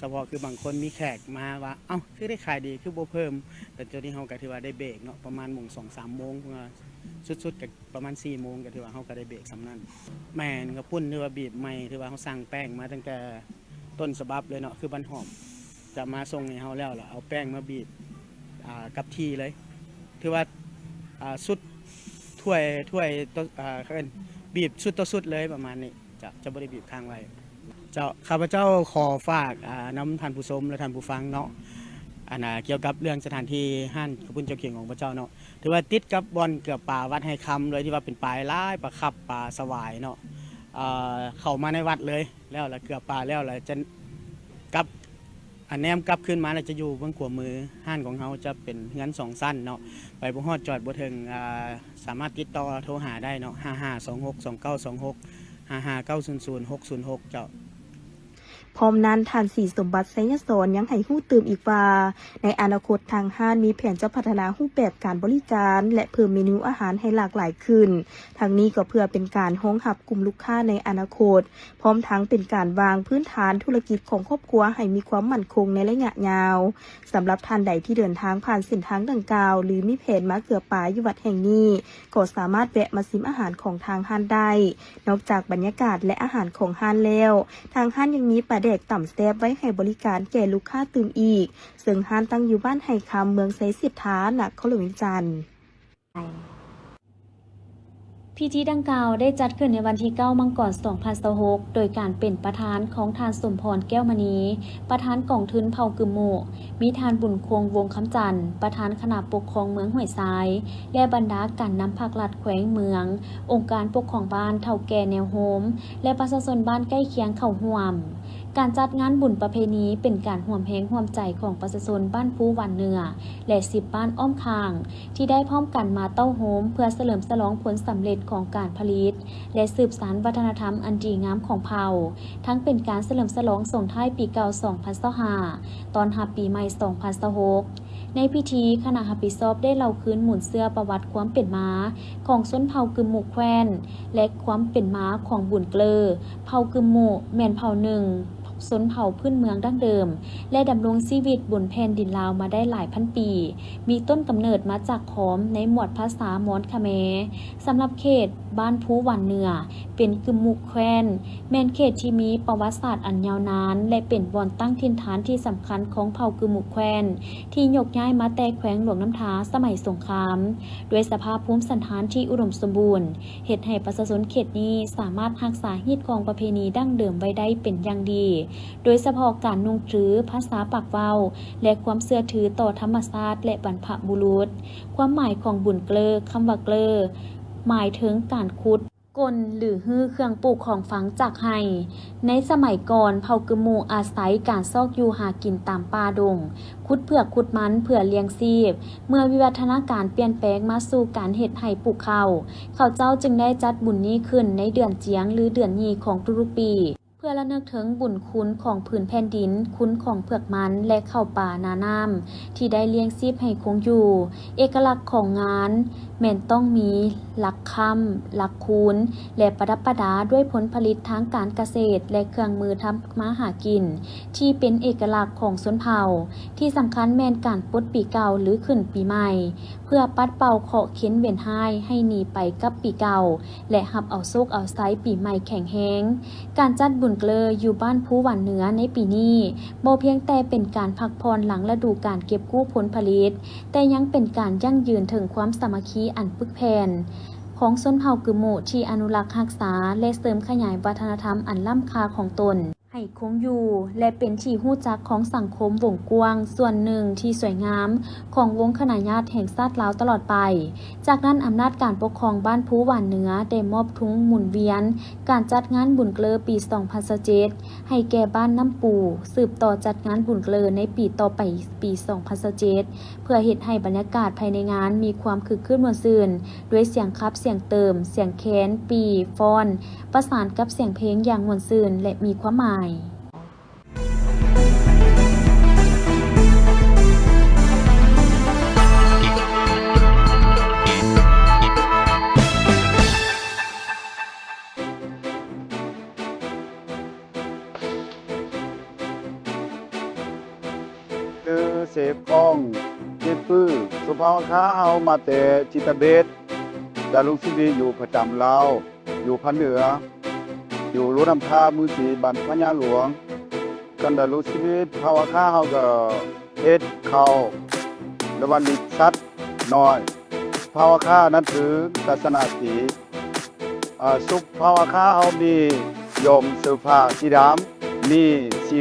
ສະເພາະຄືບາງຄົນມີແຂກມາວ່າ ເອົ້າ ຄືໄດ້ຂາຍດີ ຄືບໍ່ເພີ່ມ ແຕ່ໂຕນີ້ເຮົາກໍຖືວ່າໄດ້ເບຣກເນາະ ປະມານໂມງ ສອງສາມໂມງ ເພາະວ່າສຸດໆກໍປະມານສີ່ໂມງ ກໍຖືວ່າເຮົາກໍໄດ້ເບຣກສ່ຳນັ້ນ. ແມ່ນ ເຂົ້າປຸ້ນຖືວ່າບີບໃໝ່ ຖືວ່າເຮົາສ້າງແປ້ງມາຕັ້ງແຕ່ຕົ້ນສະບັບເລີຍເນາະ ຄືບ້ານຫອມ ຈະມາສົ່ງໃຫ້ເຮົາແລ້ວ ແລ້ວເອົາແປ້ງມາບີບ ອ່າ ກັບທີ່ເລີຍ ຖືວ່າ ອ່າ ຊຸດຖ້ວຍ ຖ້ວຍຕໍ່ ອ່າ ເຂົາເອີ້ນບີບຊຸດຕໍ່ຊຸດເລີຍປະມານນີ້ ຈະ ຈະບໍ່ໄດ້ບີບຄ້າງໄວ້. ເຈົ້າ ຂ້າພະເຈົ້າຂໍຝາກ ອ່າ ນຳທ່ານຜູ້ຊົມ ແລະ ທ່ານຜູ້ຟັງເນາະ ອັນນ່າ ກ່ຽວກັບເລື່ອງສະຖານທີ່ຮ້ານເຂົ້າປຸ້ນແຈ່ວຂີງຂອງພະເຈົ້າເນາະ ຖືວ່າຕິດກັບບ່ອນເກືອປາວັດໄຮ່ຄຳເລີຍ ທີ່ວ່າເປັນປາຫຼາຍ ປາຄັບ ປາສະຫວາຍເນາະ ເຂົ້າມາໃນວັດເລີຍ ແລ້ວລະເກືອປາແລ້ວລະຈະກັບ ອາ ແນມກັບຄືນມາແລ້ວຈະຢູ່ເບື້ອງຂວາມື. ຮ້ານຂອງເຮົາຈະເປັນເຮືອນສອງຊັ້ນເນາະ ໄປບໍ່ຮອດຈອດບໍ່ເຖິງ ອາ ສາມາດຕິດຕໍ່ໂທຫາໄດ້ເນາະ ຫ້າຫ້າສອງຫົກສອງເກົ້າສອງຫົກ ຫ້າຫ້າເກົ້າສູນສູນຫົກສູນຫົກ ເຈົ້າ. ພ້ອມນັ້ນ ທ່ານ ສີສົມບັດ ໄຊຍະສອນ ຍັງໃຫ້ຮູ້ຕື່ມອີກວ່າ ໃນອະນາຄົດທາງຮ້ານມີແຜນຈະພັດທະນາຮູບແບບການບໍລິການ ແລະ ເພີ່ມເມນູອາຫານໃຫ້ຫຼາກຫຼາຍຂຶ້ນ. ທັງນີ້ກໍເພື່ອເປັນການຮອງຮັບກຸ່ມລູກຄ້າໃນອະນາຄົດ, ພ້ອມທັງເປັນການວາງພື້ນຖານທຸລະກິດຂອງຄອບຄົວໃຫ້ມີຄວາມໝັ້ນຄົງໃນໄລຍະຍາວ. ສຳລັບທ່ານໃດທີ່ເດີນທາງຜ່ານເສັ້ນທາງດັ່ງກ່າວ ຫຼື ມີແຜນມາເກືອປາຢູ່ວັດແຫ່ງນີ້, ກໍສາມາດແວະມາຊິມອາຫານຂອງທາງຮ້ານໄດ້. ນອກຈາກບັນຍາກາດ ແລະ ອາຫານຂອງຮ້ານແລ້ວ, ທາງຮ້ານຍັງມີປາແດກຕຳແຊບໄວ້ໃຫ້ບໍລິການແກ່ລູກຄ້າຕື່ມອີກ, ເຊິ່ງຮ້ານຕັ້ງຢູ່ບ້ານໄຮ່ຄຳ ເມືອງໄຊເສດຖາ ນະຄອນຫຼວງວຽງຈັນ. ພິທີດັ່ງກ່າວໄດ້ຈັດຂຶ້ນໃນວັນທີເກົ້າ ມັງກອນ ສອງພັນຊາວຫົກ ໂດຍການເປັນປະທານຂອງທ່ານ ສົມພອນ ແກ້ວມະນີ ປະທານກອງທຶນເຜົ່າກຶມມຸ, ມີທ່ານ ບຸນຄົງ ວົງຄຳຈັນ ປະທານຄະນະປົກຄອງເມືອງຫ້ວຍຊາຍ ແລະ ບັນດາການນຳພາກລັດແຂວງເມືອງ, ອົງການປົກຄອງບ້ານ, ເຖົ້າແກ່ແນວໂຮມ ແລະ ປະຊາຊົນບ້ານໃກ້ຄຽງເຂົ້າຮ່ວມ. ການຈັດງານບຸນປະເພນີເປັນການຮ່ວມແຮງຮ່ວມໃຈຂອງປະຊາຊົນບ້ານພູຫວານເໜືອ ແລະ ສິບບ້ານອ້ອມຂ້າງ ທີ່ໄດ້ພ້ອມກັນມາເຕົ້າໂຮມເພື່ອສະເຫຼີມສະຫຼອງຜົນສຳເລັດຂອງການຜະລິດ ແລະ ສືບສານວັດທະນະທຳອັນດີງາມຂອງເຜົ່າ, ທັງເປັນການສະເຫຼີມສະຫຼອງສົ່ງທ້າຍປີເກົ່າສອງພັນຊາວຫ້າ ຕ້ອນຮັບປີໃໝ່ສອງພັນຊາວຫົກ. ໃນພິທີ, ຄະນະຮັບຜິດຊອບໄດ້ເລົ່າຄືນມູນເຊື້ອປະຫວັດຄວາມເປັນມາຂອງຊົນເຜົ່າກຶມມຸແຂວນ ແລະ ຄວາມເປັນມາຂອງບຸນເກລີ. ເຜົ່າກຶມມຸແມ່ນເຜົ່າໜຶ່ງ ຊົນເຜົ່າພື້ນເມືອງດັ້ງເດີມ ແລະ ດຳລົງຊີວິດບົນແຜ່ນດິນລາວມາໄດ້ຫຼາຍພັນປີ, ມີຕົ້ນກຳເນີດມາຈາກຂອມໃນໝວດພາສາມອນຂະແມ. ສຳລັບເຂດບ້ານພູຫວານເໜືອ ເປັນກຶມມຸແຂວນ ແມ່ນເຂດທີ່ມີປະຫວັດສາດອັນຍາວນານ ແລະ ເປັນບ່ອນຕັ້ງຖິ່ນຖານທີ່ສຳຄັນຂອງເຜົ່າກຶມມຸແຂວນ ທີ່ຍົກຍ້າຍມາແຕ່ແຂວງຫຼວງນ້ຳທາສະໄໝສົງຄາມ. ດ້ວຍສະພາບພູມສັນຖານທີ່ອຸດົມສົມບູນ ເຮັດໃຫ້ປະຊາຊົນເຂດນີ້ສາມາດຮັກສາຮີດຄອງປະເພນີດັ້ງເດີມໄວ້ໄດ້ເປັນຢ່າງດີ, ໂດຍສະເພາະການນຸ່ງຖື, ພາສາປາກເວົ້າ ແລະ ຄວາມເຊື່ອຖືຕໍ່ທຳມະຊາດ ແລະ ບັນພະບຸລຸດ. ຄວາມໝາຍຂອງບຸນເກລີ, ຄຳວ່າເກລີ ໝາຍເຖິງການຂຸດກົ້ນ ຫຼື ຮື້ເຄື່ອງປູກຂອງຝັງຈາກໄຮ່. ໃນສະໄໝກ່ອນ, ເຜົ່າກຶມມຸອາໄສການຊອກຢູ່ຫາກິນຕາມປ່າດົງ, ຂຸດເຜືອກຂຸດມັນເພື່ອລ້ຽງຊີບ. ເມື່ອວິວັດທະນາການປ່ຽນແປງມາສູ່ການເຮັດໄຮ່ປູກເຂົ້າ, ເຂົາເຈົ້າຈຶ່ງໄດ້ຈັດບຸນນີ້ຂຶ້ນໃນເດືອນຈຽງ ຫຼື ເດືອນຍີ່ຂອງທຸກໆປີ, ເພື່ອລະນຶກເຖິງບຸນຄຸນຂອງຜືນແຜ່ນດິນ, ຄຸນຂອງເຜືອກມັນ ແລະ ເຂົ້າປານານ້ຳ ທີ່ໄດ້ລ້ຽງຊີບໃຫ້ຄົງຢູ່. ເອກະລັກຂອງງານແມ່ນຕ້ອງມີຫຼັກຄ້ຳ, ຫຼັກຄູນ ແລະ ປະດັບປະດາດ້ວຍຜົນຜະລິດທາງການກະເສດ ແລະ ເຄື່ອງມືທຳມາຫາກິນ ທີ່ເປັນເອກະລັກຂອງຊົນເຜົ່າ. ທີ່ສຳຄັນແມ່ນການປົດປີເກົ່າ ຫຼື ຂຶ້ນປີໃໝ່ ເພື່ອປັດເປົ່າເຄາະເຄັນເວນຮ້າຍໃຫ້ໜີໄປກັບປີເກົ່າ ແລະ ຮັບເອົາໂຊກເອົາໄຊປີໃໝ່ແຂງແຮງ. ການຈັດບຸນເກລີຢູ່ບ້ານພູຫວານເໜືອໃນປີນີ້ ບໍ່ພຽງແຕ່ເປັນການພັກຜ່ອນຫຼັງລະດູການເກັບກູ້ຜົນຜະລິດ, ແຕ່ຍັງເປັນການຢັ້ງຢືນເຖິງຄວາມສາມັກຄີອັນປຶກແຜ່ນຂອງຊົນເຜົ່າກຶມມຸທີ່ອະນຸລັກຮັກສາ ແລະ ເສີມຂະຫຍາຍວັດທະນະທຳອັນລ້ຳຄ່າຂອງຕົນ ໃຫ້ຄົງຢູ່ ແລະ ເປັນທີ່ຮູ້ຈັກຂອງສັງຄົມວົງກວ້າງສ່ວນໜຶ່ງທີ່ສວຍງາມຂອງວົງຄະນະຍາດແຫ່ງຊາດລາວຕະຫຼອດໄປ. ຈາກນັ້ນ, ອຳນາດການປົກຄອງບ້ານພູຫວານເໜືອໄດ້ມອບທຸງໝູນວຽນການຈັດງານບຸນເກລີປີສອງພັນຊາວເຈັດ ໃຫ້ແກ່ບ້ານນ້ຳປູ, ສືບຕໍ່ຈັດງານບຸນເກລີໃນປີຕໍ່ໄປ, ປີສອງພັນຊາວເຈັດ ເພື່ອເຮັດໃຫ້ບັນຍາກາດພາຍໃນງານມີຄວາມຄຶກຄື້ນມ່ວນຊື່ນ ດ້ວຍສຽງຂັບ, ສຽງເຕີມ, ສຽງແຄນ, ປີ້, ຟ້ອນ, ປະສານກັບສຽງເພງຢ່າງມ່ວນຊື່ນ ແລະ ມີຄວາມໝາຍ. ຊື່ເຊຟອງ ເຈັດປື ສຸພາວະຄາເຮົາມາແຕ່ຈິດຕະເບດ ດຳລົງຊີວິດຢູ່ປະຈຳລາວ ຢູ່ພາກເໜືອ ຢູ່ຫຼວງນ້ຳທາ ໝູ່ສີ່ ບ້ານພະຍາຫຼວງ. ການດຳລົງຊີວິດພາວະຄາເຮົາກໍເຮັດເຂົ້າ ແລ້ວວ່າລ້ຽງສັດນ້ອຍ. ພາວະຄານັບຖືສາສະໜາຄຣິດ. ອາ ສຸພາວະຄາເຮົາມີຍ້ອມເສື້ອຜ້າສີດຳ, ມີສີ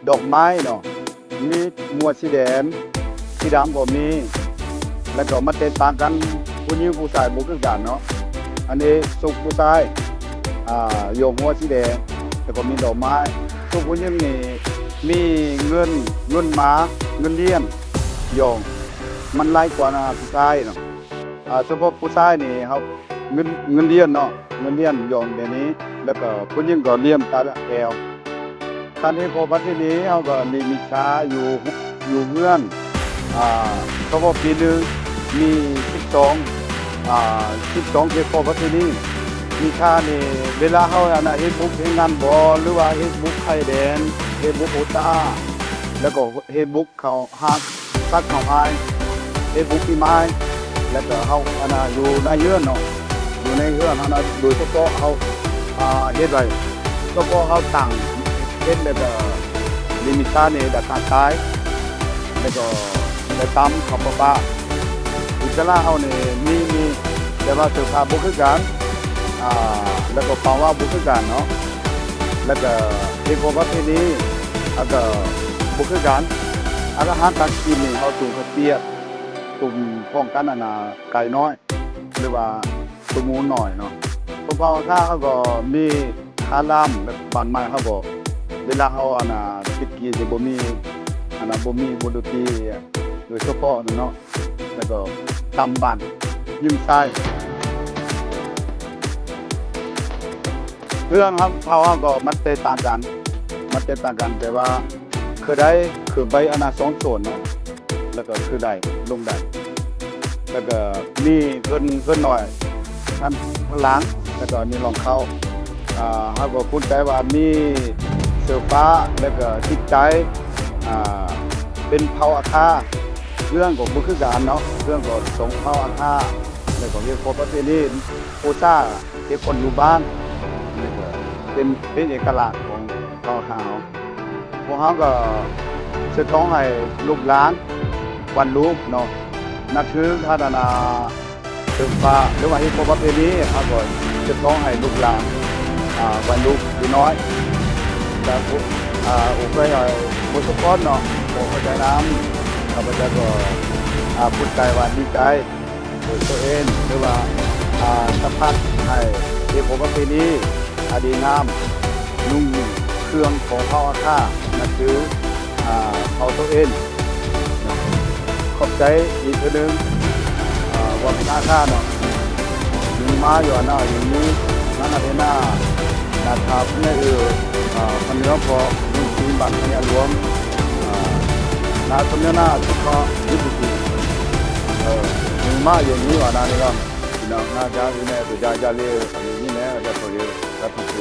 ດອກໄມ້ເນາະ, ມີໝວກສີແດງ, ສີດຳກໍມີ. ແລ້ວກໍມັນແຕກຕ່າງກັນ, ຜູ້ຍິງຜູ້ຊາຍບໍ່ຄືກັນເນາະ. ອັນນີ້ສຸກຜູ້ຊາຍ ອາ ຍ້ອມຫົວສີແດງ ແລ້ວກໍມີດອກໄມ້. ສຸກຜູ້ຍິງນີ້ມີເງິນ, ເງິນໝາ, ເງິນຫຼຽນຍ້ອມ, ມັນຫຼາຍກວ່າຜູ້ຊາຍເນາະ. ອາ ສະເພາະຜູ້ຊາຍນີ້ເຮົາ ເງິນ ເງິນຫຼຽນເນາະ, ເງິນຫຼຽນຍ້ອມແບບນີ້ ແລ້ວກໍຜູ້ຍິງກໍຫຼຽນຕາແອວ. ການເຮັດຂອງປະເພນີເຮົາກໍມີ ມີຊາຢູ່ ຢູ່ເຮືອນ ອາ ສະເພາະປີໜຶ່ງມີສິບສອງ ອາ ສິບສອງເຮັດຂອງປະເພນີ. ມີຊານີ້ ເວລາເຮົາອັນນ່າເຮັດບຸກເຮັດງານບໍ ຫຼືວ່າເຮັດບຸກໄຂ່ແດງ ເຮັດບຸກໂອຕາ ແລ້ວກໍເຮັດບຸກ ເຂົ້າຮັກ ຕັກເຂົ້າອ້າຍ ເຮັດບຸກປີໃໝ່ ແລ້ວກໍເຮົາອັນນ່າຢູ່ໃນເຮືອນເນາະ ຢູ່ໃນເຮືອນເຮົານະ ໂດຍສະເພາະເຮົາ ອາ ເຮັດໄວ້ ສະເພາະເຮົາຕັ້ງເຮັດ ແລ້ວກໍມີມີຊານີ້ ແລ້ວກໍການຂາຍ ແລ້ວກໍໄດ້ຕຳເຂົ້າປະປາ. ອຸດຈາລະເຮົານີ້ມີ ມີ ແຕ່ວ່າເສື້ອຜ້າບໍ່ຄືກັນ ອາ ແລ້ວກໍປາວາບໍ່ຄືກັນເນາະ ແລ້ວກໍເຮັດຂອງປະເພນີ ອາ ກໍບໍ່ຄືກັນ. ອາ ອາຫານການກິນນີ້ ເຮົາຕຸ່ມເຂົ້າປຽກ ຕຸ່ມພ້ອມກັນອັນນ່າ ໄກ່ນ້ອຍ ຫຼືວ່າຕຸ່ມໝູນ້ອຍເນາະ. ເພາະວ່າເຮົາກໍມີຄາລາມ ແລະ ບ້ານໃໝ່ເຮົາກໍ ເວລາເຮົາ ອັນນ່າ ຄິດກີ້ຊິບໍ່ມີ ອັນນ່າ ບໍ່ມີວົງດົນຕີໂດຍສະເພາະນັ້ນເນາະ ແລ້ວກໍຕຳບັນຍິງໃສ່ ເຄື່ອງເຮົາ ເຮົາ ເຮົາກໍມັນແຕກຕ່າງກັນ ມັນແຕກຕ່າງກັນ ແຕ່ວ່າຄືໄດ້ ຄືໃບອັນນ່າ ສອງໂຊນເນາະ ແລ້ວກໍຄືໄດ້ ລົງໄດ້ ແລ້ວກໍມີເຮືອນ ເຮືອນນ້ອຍ ທາງຫຼັງ ແລ້ວກໍມີຮ່ອງເຂົ້າ ອ່າ ເຮົາກໍພູມໃຈວ່າມີເສື້ອຟ້າ ແລ້ວກໍຈິດໃຈ ອ່າ ເປັນເຜົ່າອາຄາ ເລື່ອງກໍບໍ່ຄືກັນເນາະ ເລື່ອງກໍຊົງເຜົ່າອາຄາ ແລ້ວກໍເຮັດຂອງປະເພນີບູຊາ ເຮັດຄົນຢູ່ບ້ານ ແລ້ວກໍເປັນ ເປັນເອກະລັກຂອງເຜົ່າອາຄາເຮົາ. ພວກເຮົາກໍສະທ້ອງໃຫ້ລູກຫຼານວັນລຸກເນາະ ນັບຖືທ່ານ ອັນນ່າ ເຖິງວ່າ ຫຼືວ່າເຮັດຂອງປະເພນີ ເຮົາກໍສະທ້ອງໃຫ້ລູກຫຼານ ອ່າ ວັນລຸກເດັກນ້ອຍ ແລະ ຜູ້ ອ່າ ໂອເຄ ອ່າ ຜູ້ສົມພອນເນາະ ຂໍເຂົ້າໃຈນຳ ຂ້າພະເຈົ້າກໍ ອ່າ ພູມໃຈວ່າດີໃຈ ໂດຍຕົວເອງ ຫຼືວ່າ ອ່າ ສຳຜັດໃຫ້ເຮັດຂອງປະເພນີ ອາດີງາມ ນຸ່ງເຄື່ອງຂອງເຜົ່າອາຄາ ນັ້ນຄື ອ່າ ເຜົ່າໂຕເອງ. ຂອບໃຈອີກເທື່ອໜຶ່ງ ອ່າ ວ່າເປັນອາຄາເນາະ ຍິງມາຢູ່ອັນນ່າ ຍິງມີນາງອາເທນາ ນາທາຜູ້ໃຫຍ່ເອີ ອ່າ ພະເໜືອເພາະ ລຸງຊີບານພະຍາຫຼວງ ອ່າ ນາສົມຍານາ ສຸຂະ ຍຸດຕິ ເອີ ຍິງມາຢູ່ນີ້ວ່ານານີ້ເນາະ ພີ່ນ້ອງນາຈາ ພີ່ແມ່ຕົວຢາຢາເລ ອັນນີ້ແມ່ຈະໂຕເລ ລັດຕິໂກ.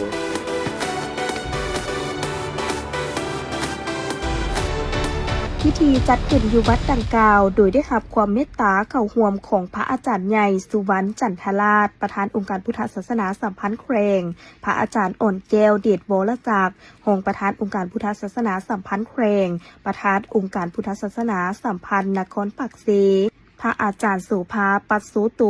ພິທີຈັດຂຶ້ນຢູ່ວັດດັ່ງກ່າວ ໂດຍໄດ້ຮັບຄວາມເມດຕາເຂົ້າຮ່ວມຂອງພະອາຈານໃຫຍ່ ສຸວັນ ຈັນທະລາດ ປະທານອົງການພຸດທະສາສະໜາສຳພັນແຂວງ, ພະອາຈານ ອ່ອນແກ້ວ ເດດວໍລະຈັກ ຮອງປະທານອົງການພຸດທະສາສະໜາສຳພັນແຂວງ, ປະທານອົງການພຸດທະສາສະໜາສຳພັນນະຄອນປາກເຊ, ພະອາຈານ ໂສພາ ປັດໂສໂຕ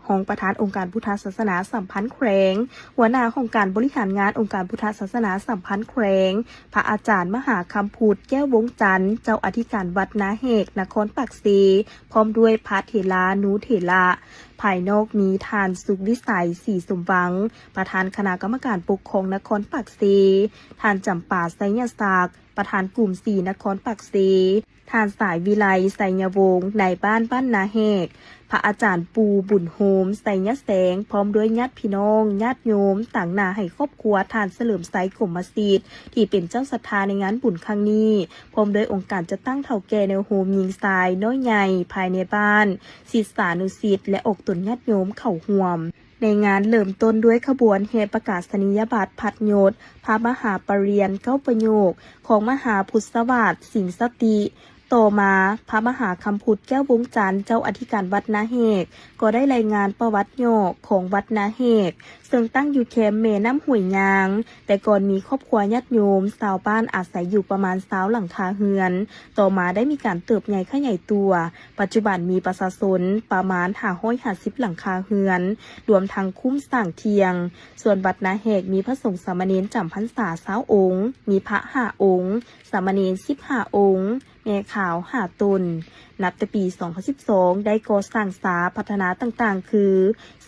ຮອງປະທານອົງການພຸດທະສາສະໜາສຳພັນແຂວງ, ຫົວໜ້າຫ້ອງການບໍລິຫານງານອົງການພຸດທະສາສະໜາສຳພັນແຂວງ, ພະອາຈານ ມະຫາຄຳພຸດ ແກ້ວວົງຈັນ ເຈົ້າອະທິການວັດນາແຮກ ນະຄອນປາກເຊ ພ້ອມດ້ວຍພະເຖລານຸເຖລະ. ພາຍນອກມີທ່ານ ສຸກວິໄສ ສີສົມຫວັງ ປະທານຄະນະກຳມະການປົກຄອງນະຄອນປາກເຊ, ທ່ານ ຈຳປາ ໄຊຍະສັກ ປະທານກຸ່ມສີ່ນະຄອນປາກເຊ, ທ່ານ ສາຍວິໄລ ໄຊຍະວົງ ນາຍບ້ານບ້ານນາແຮກ, ພະອາຈານ ປູ່ ບຸນໂຮມ ໄຊຍະແສງ ພ້ອມດ້ວຍຍາດພີ່ນ້ອງ ຍາດໂຍມ ຕາງໜ້າໃຫ້ຄອບຄົວທ່ານ ສະເຫຼີມໄຊ ກົມມະສິດ ທີ່ເປັນເຈົ້າສັດທາໃນງານບຸນຄັ້ງນີ້, ພ້ອມດ້ວຍອົງການຈັດຕັ້ງເຖົ້າແກ່ແນວໂຮມຍິງຊາຍນ້ອຍໃຫຍ່ພາຍໃນບ້ານ, ສິດສານຸສິດ ແລະ ອອກຕົນຍາດໂຍມເຂົ້າຮ່ວມ. ໃນງານເລີ່ມຕົ້ນດ້ວຍຂະບວນແຫ່ປະກາສະນີຍະບັດພັດຍົດ ພະມະຫາປະລຽນເກົ້າປະໂຫຍກຂອງມະຫາພຸດສະວາດ ສິງສະຕິ, ຕໍ່ມາ ພະມະຫາຄຳພຸດ ແກ້ວວົງຈັນ ເຈົ້າອະທິການວັດນາແຮກ ກໍໄດ້ລາຍງານປະຫວັດຫຍໍ້ຂອງວັດນາແຮກ ເຊິ່ງຕັ້ງຢູ່ແຄມແມ່ນ້ຳຫ້ວຍຍາງ, ແຕ່ກ່ອນມີຄອບຄົວຍາດໂຍມຊາວບ້ານອາໄສຢູ່ປະມານຊາວຫຼັງຄາເຮືອນ, ຕໍ່ມາໄດ້ມີການເຕີບໃຫຍ່ຂະຫຍາຍຕົວ, ປັດຈຸບັນມີປະຊາຊົນປະມານຫ້າຮ້ອຍຫ້າສິບຫຼັງຄາເຮືອນ, ລວມທັງຄຸ້ມສ້າງທ່ຽງ. ສ່ວນວັດນາແຮກມີພະສົງສາມະເນນຈຳພັນສາຊາວອົງ, ມີພະຫ້າອົງ, ສາມະເນນສິບຫ້າອົງ, ແມ່ຂາວຫ້າຕົນ. ນັບແຕ່ປີສອງພັນສິບສອງ ໄດ້ກໍ່ສ້າງສາພັດທະນາຕ່າງໆ ຄື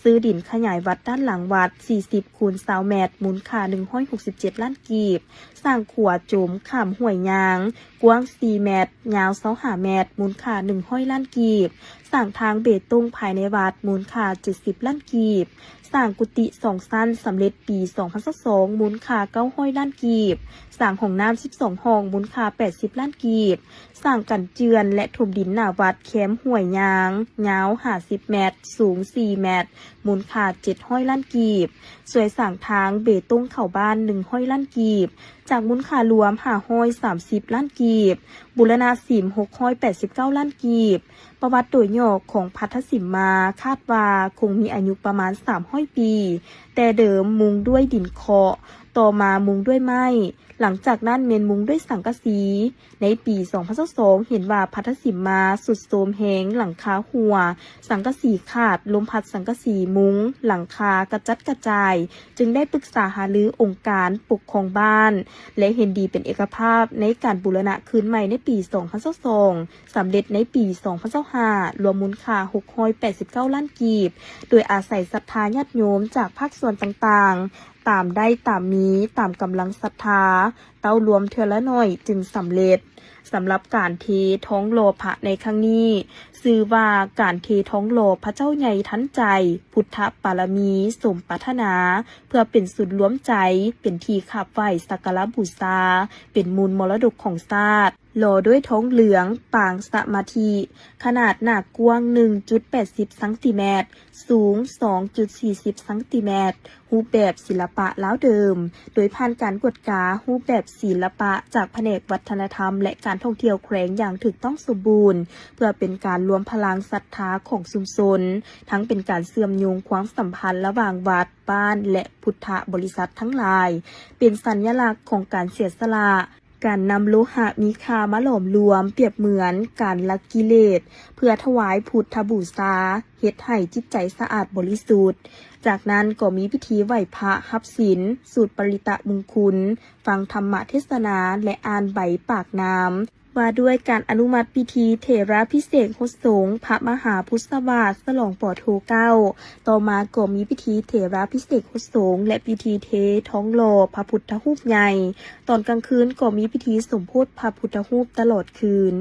ຊື້ດິນຂະຫຍາຍວັດດ້ານຫຼັງວັດສີ່ສິບຄູນຊາວແມັດ ມູນຄ່າໜຶ່ງຮ້ອຍຫົກສິບເຈັດລ້ານກີບ, ສ້າງຂົວໂຈມຂ້າມຫ້ວຍຍາງ ກວ້າງສີ່ແມັດ, ຍາວຊາວຫ້າແມັດ, ມູນຄ່າໜຶ່ງຮ້ອຍລ້ານກີບ, ສ້າງທາງເບຕົງພາຍໃນວັດ ມູນຄ່າເຈັດສິບລ້ານກີບ, ສ້າງກຸຕິສອງຊັ້ນສຳເລັດປີສອງພັນຊາວສອງ ມູນຄ່າເກົ້າຮ້ອຍລ້ານກີບ, ສ້າງຫ້ອງນ້ຳສິບສອງຫ້ອງ ມູນຄ່າແປດສິບລ້ານກີບ, ສ້າງກັນເຈື່ອນ ແລະ ຖົມດິນໜ້າວັດແຄມຫ້ວຍຍາງ ຍາວຫ້າສິບແມັດ, ສູງສີ່ແມັດ, ມູນຄ່າເຈັດຮ້ອຍລ້ານກີບ, ຊ່ວຍສ້າງທາງເບຕົງເຂົ້າບ້ານໜຶ່ງຮ້ອຍລ້ານກີບ, ຈາກມູນຄ່າລວມຫ້າຮ້ອຍສາມສິບລ້ານກີບ, ບູລະນະສິມຫົກຮ້ອຍແປດສິບເກົ້າລ້ານກີບ. ປະຫວັດໂດຍຫຍໍ້ຂອງພັດທະສິມມາ ຄາດວ່າຄົງມີອາຍຸປະມານສາມຮ້ອຍປີ, ແຕ່ເດີມມຸງດ້ວຍດິນເຄາະ, ຕໍ່ມາມຸງດ້ວຍໄມ້, ຫຼັງຈາກນັ້ນແມ່ນມຸງດ້ວຍສັງກະສີ. ໃນປີສອງພັນຊາວສອງ ເຫັນວ່າພັດທະສິມມາຊຸດໂຊມແຮງ, ຫຼັງຄາຮົ່ວ, ສັງກະສີຂາດ, ລົມພັດສັງກະສີມຸງ, ຫຼັງຄາກະຈັດກະຈາຍ, ຈຶ່ງໄດ້ປຶກສາຫາລືອົງການປົກຄອງບ້ານ ແລະ ເຫັນດີເປັນເອກະພາບໃນການບູລະນະຄືນໃໝ່ໃນປີສອງພັນຊາວສອງ, ສຳເລັດໃນປີສອງພັນຊາວຫ້າ ລວມມູນຄ່າຫົກຮ້ອຍແປດສິບເກົ້າລ້ານກີບ, ໂດຍອາໄສສັດທາຍາດໂຍມຈາກພາກສ່ວນຕ່າງໆ ຕາມໄດ້ຕາມມີ ຕາມກຳລັງສັດທາ ເຕົ້າລວມເທື່ອລະໜ້ອຍຈຶ່ງສຳເລັດ. ສຳລັບການເທທອງຫຼໍ່ພະໃນຄັ້ງນີ້ ຊື່ວ່າການເທທອງຫຼໍ່ພະເຈົ້າໃຫຍ່ທັນໃຈ ພຸດທະປາລະມີສົມປາດຖະໜາ ເພື່ອເປັນສູນລວມໃຈ ເປັນທີ່ຂາບໄຫວ້ສັກກາລະບູຊາ ເປັນມູນມໍລະດົກຂອງຊາດ. ຫຼໍ່ດ້ວຍທອງເຫຼືອງປາງສະມາທິ ຂະໜາດໜ້າກວ້າງໜຶ່ງຈຸດແປດສິບຊັງຕີແມັດ, ສູງສອງຈຸດສີ່ສິບຊັງຕີແມັດ, ຮູບແບບສິລະປະລາວເດີມ, ໂດຍຜ່ານການກວດກາຮູບແບບສິລະປະຈາກພະແນກວັດທະນະທຳ ແລະ ການທ່ອງທ່ຽວແຂວງຢ່າງຖືກຕ້ອງສົມບູນ, ເພື່ອເປັນການລວມພະລັງສັດທາຂອງຊຸມຊົນ, ທັງເປັນການເຊື່ອມໂຍງຄວາມສຳພັນລະຫວ່າງວັດ, ບ້ານ ແລະ ພຸດທະບໍລິສັດທັງຫຼາຍ, ເປັນສັນຍະລັກຂອງການເສຍສະຫຼະ, ການນຳໂລຫະມີຄ່າມາຫຼອມລວມ ປຽບເໝືອນການລະກິເລດ ເພື່ອຖວາຍພຸດທະບູຊາ, ເຮັດໃຫ້ຈິດໃຈສະອາດບໍລິສຸດ. ຈາກນັ້ນກໍມີພິທີໄຫວ້ພະຮັບສິນ, ສູດປະລິຕະມຸງຄຸນ, ຟັງທຳມະເທດສະນາ ແລະ ອ່ານໃບປາກນາມ ວ່າດ້ວຍການອະນຸມັດພິທີເຖລາພິເສກຫົດສົງພະມະຫາພຸດສະວາດ ສະຫຼອງ ປ.ໂທ ເກົ້າ. ຕໍ່ມາກໍມີພິທີເຖລາພິເສກຫົດສົງ ແລະ ພິທີເທທອງຫຼໍ່ພະພຸດທະຮູບໃຫຍ່. ຕອນກາງຄືນກໍມີພິທີສົມໂພດພະພຸດທະຮູບຕະຫຼອດຄືນ.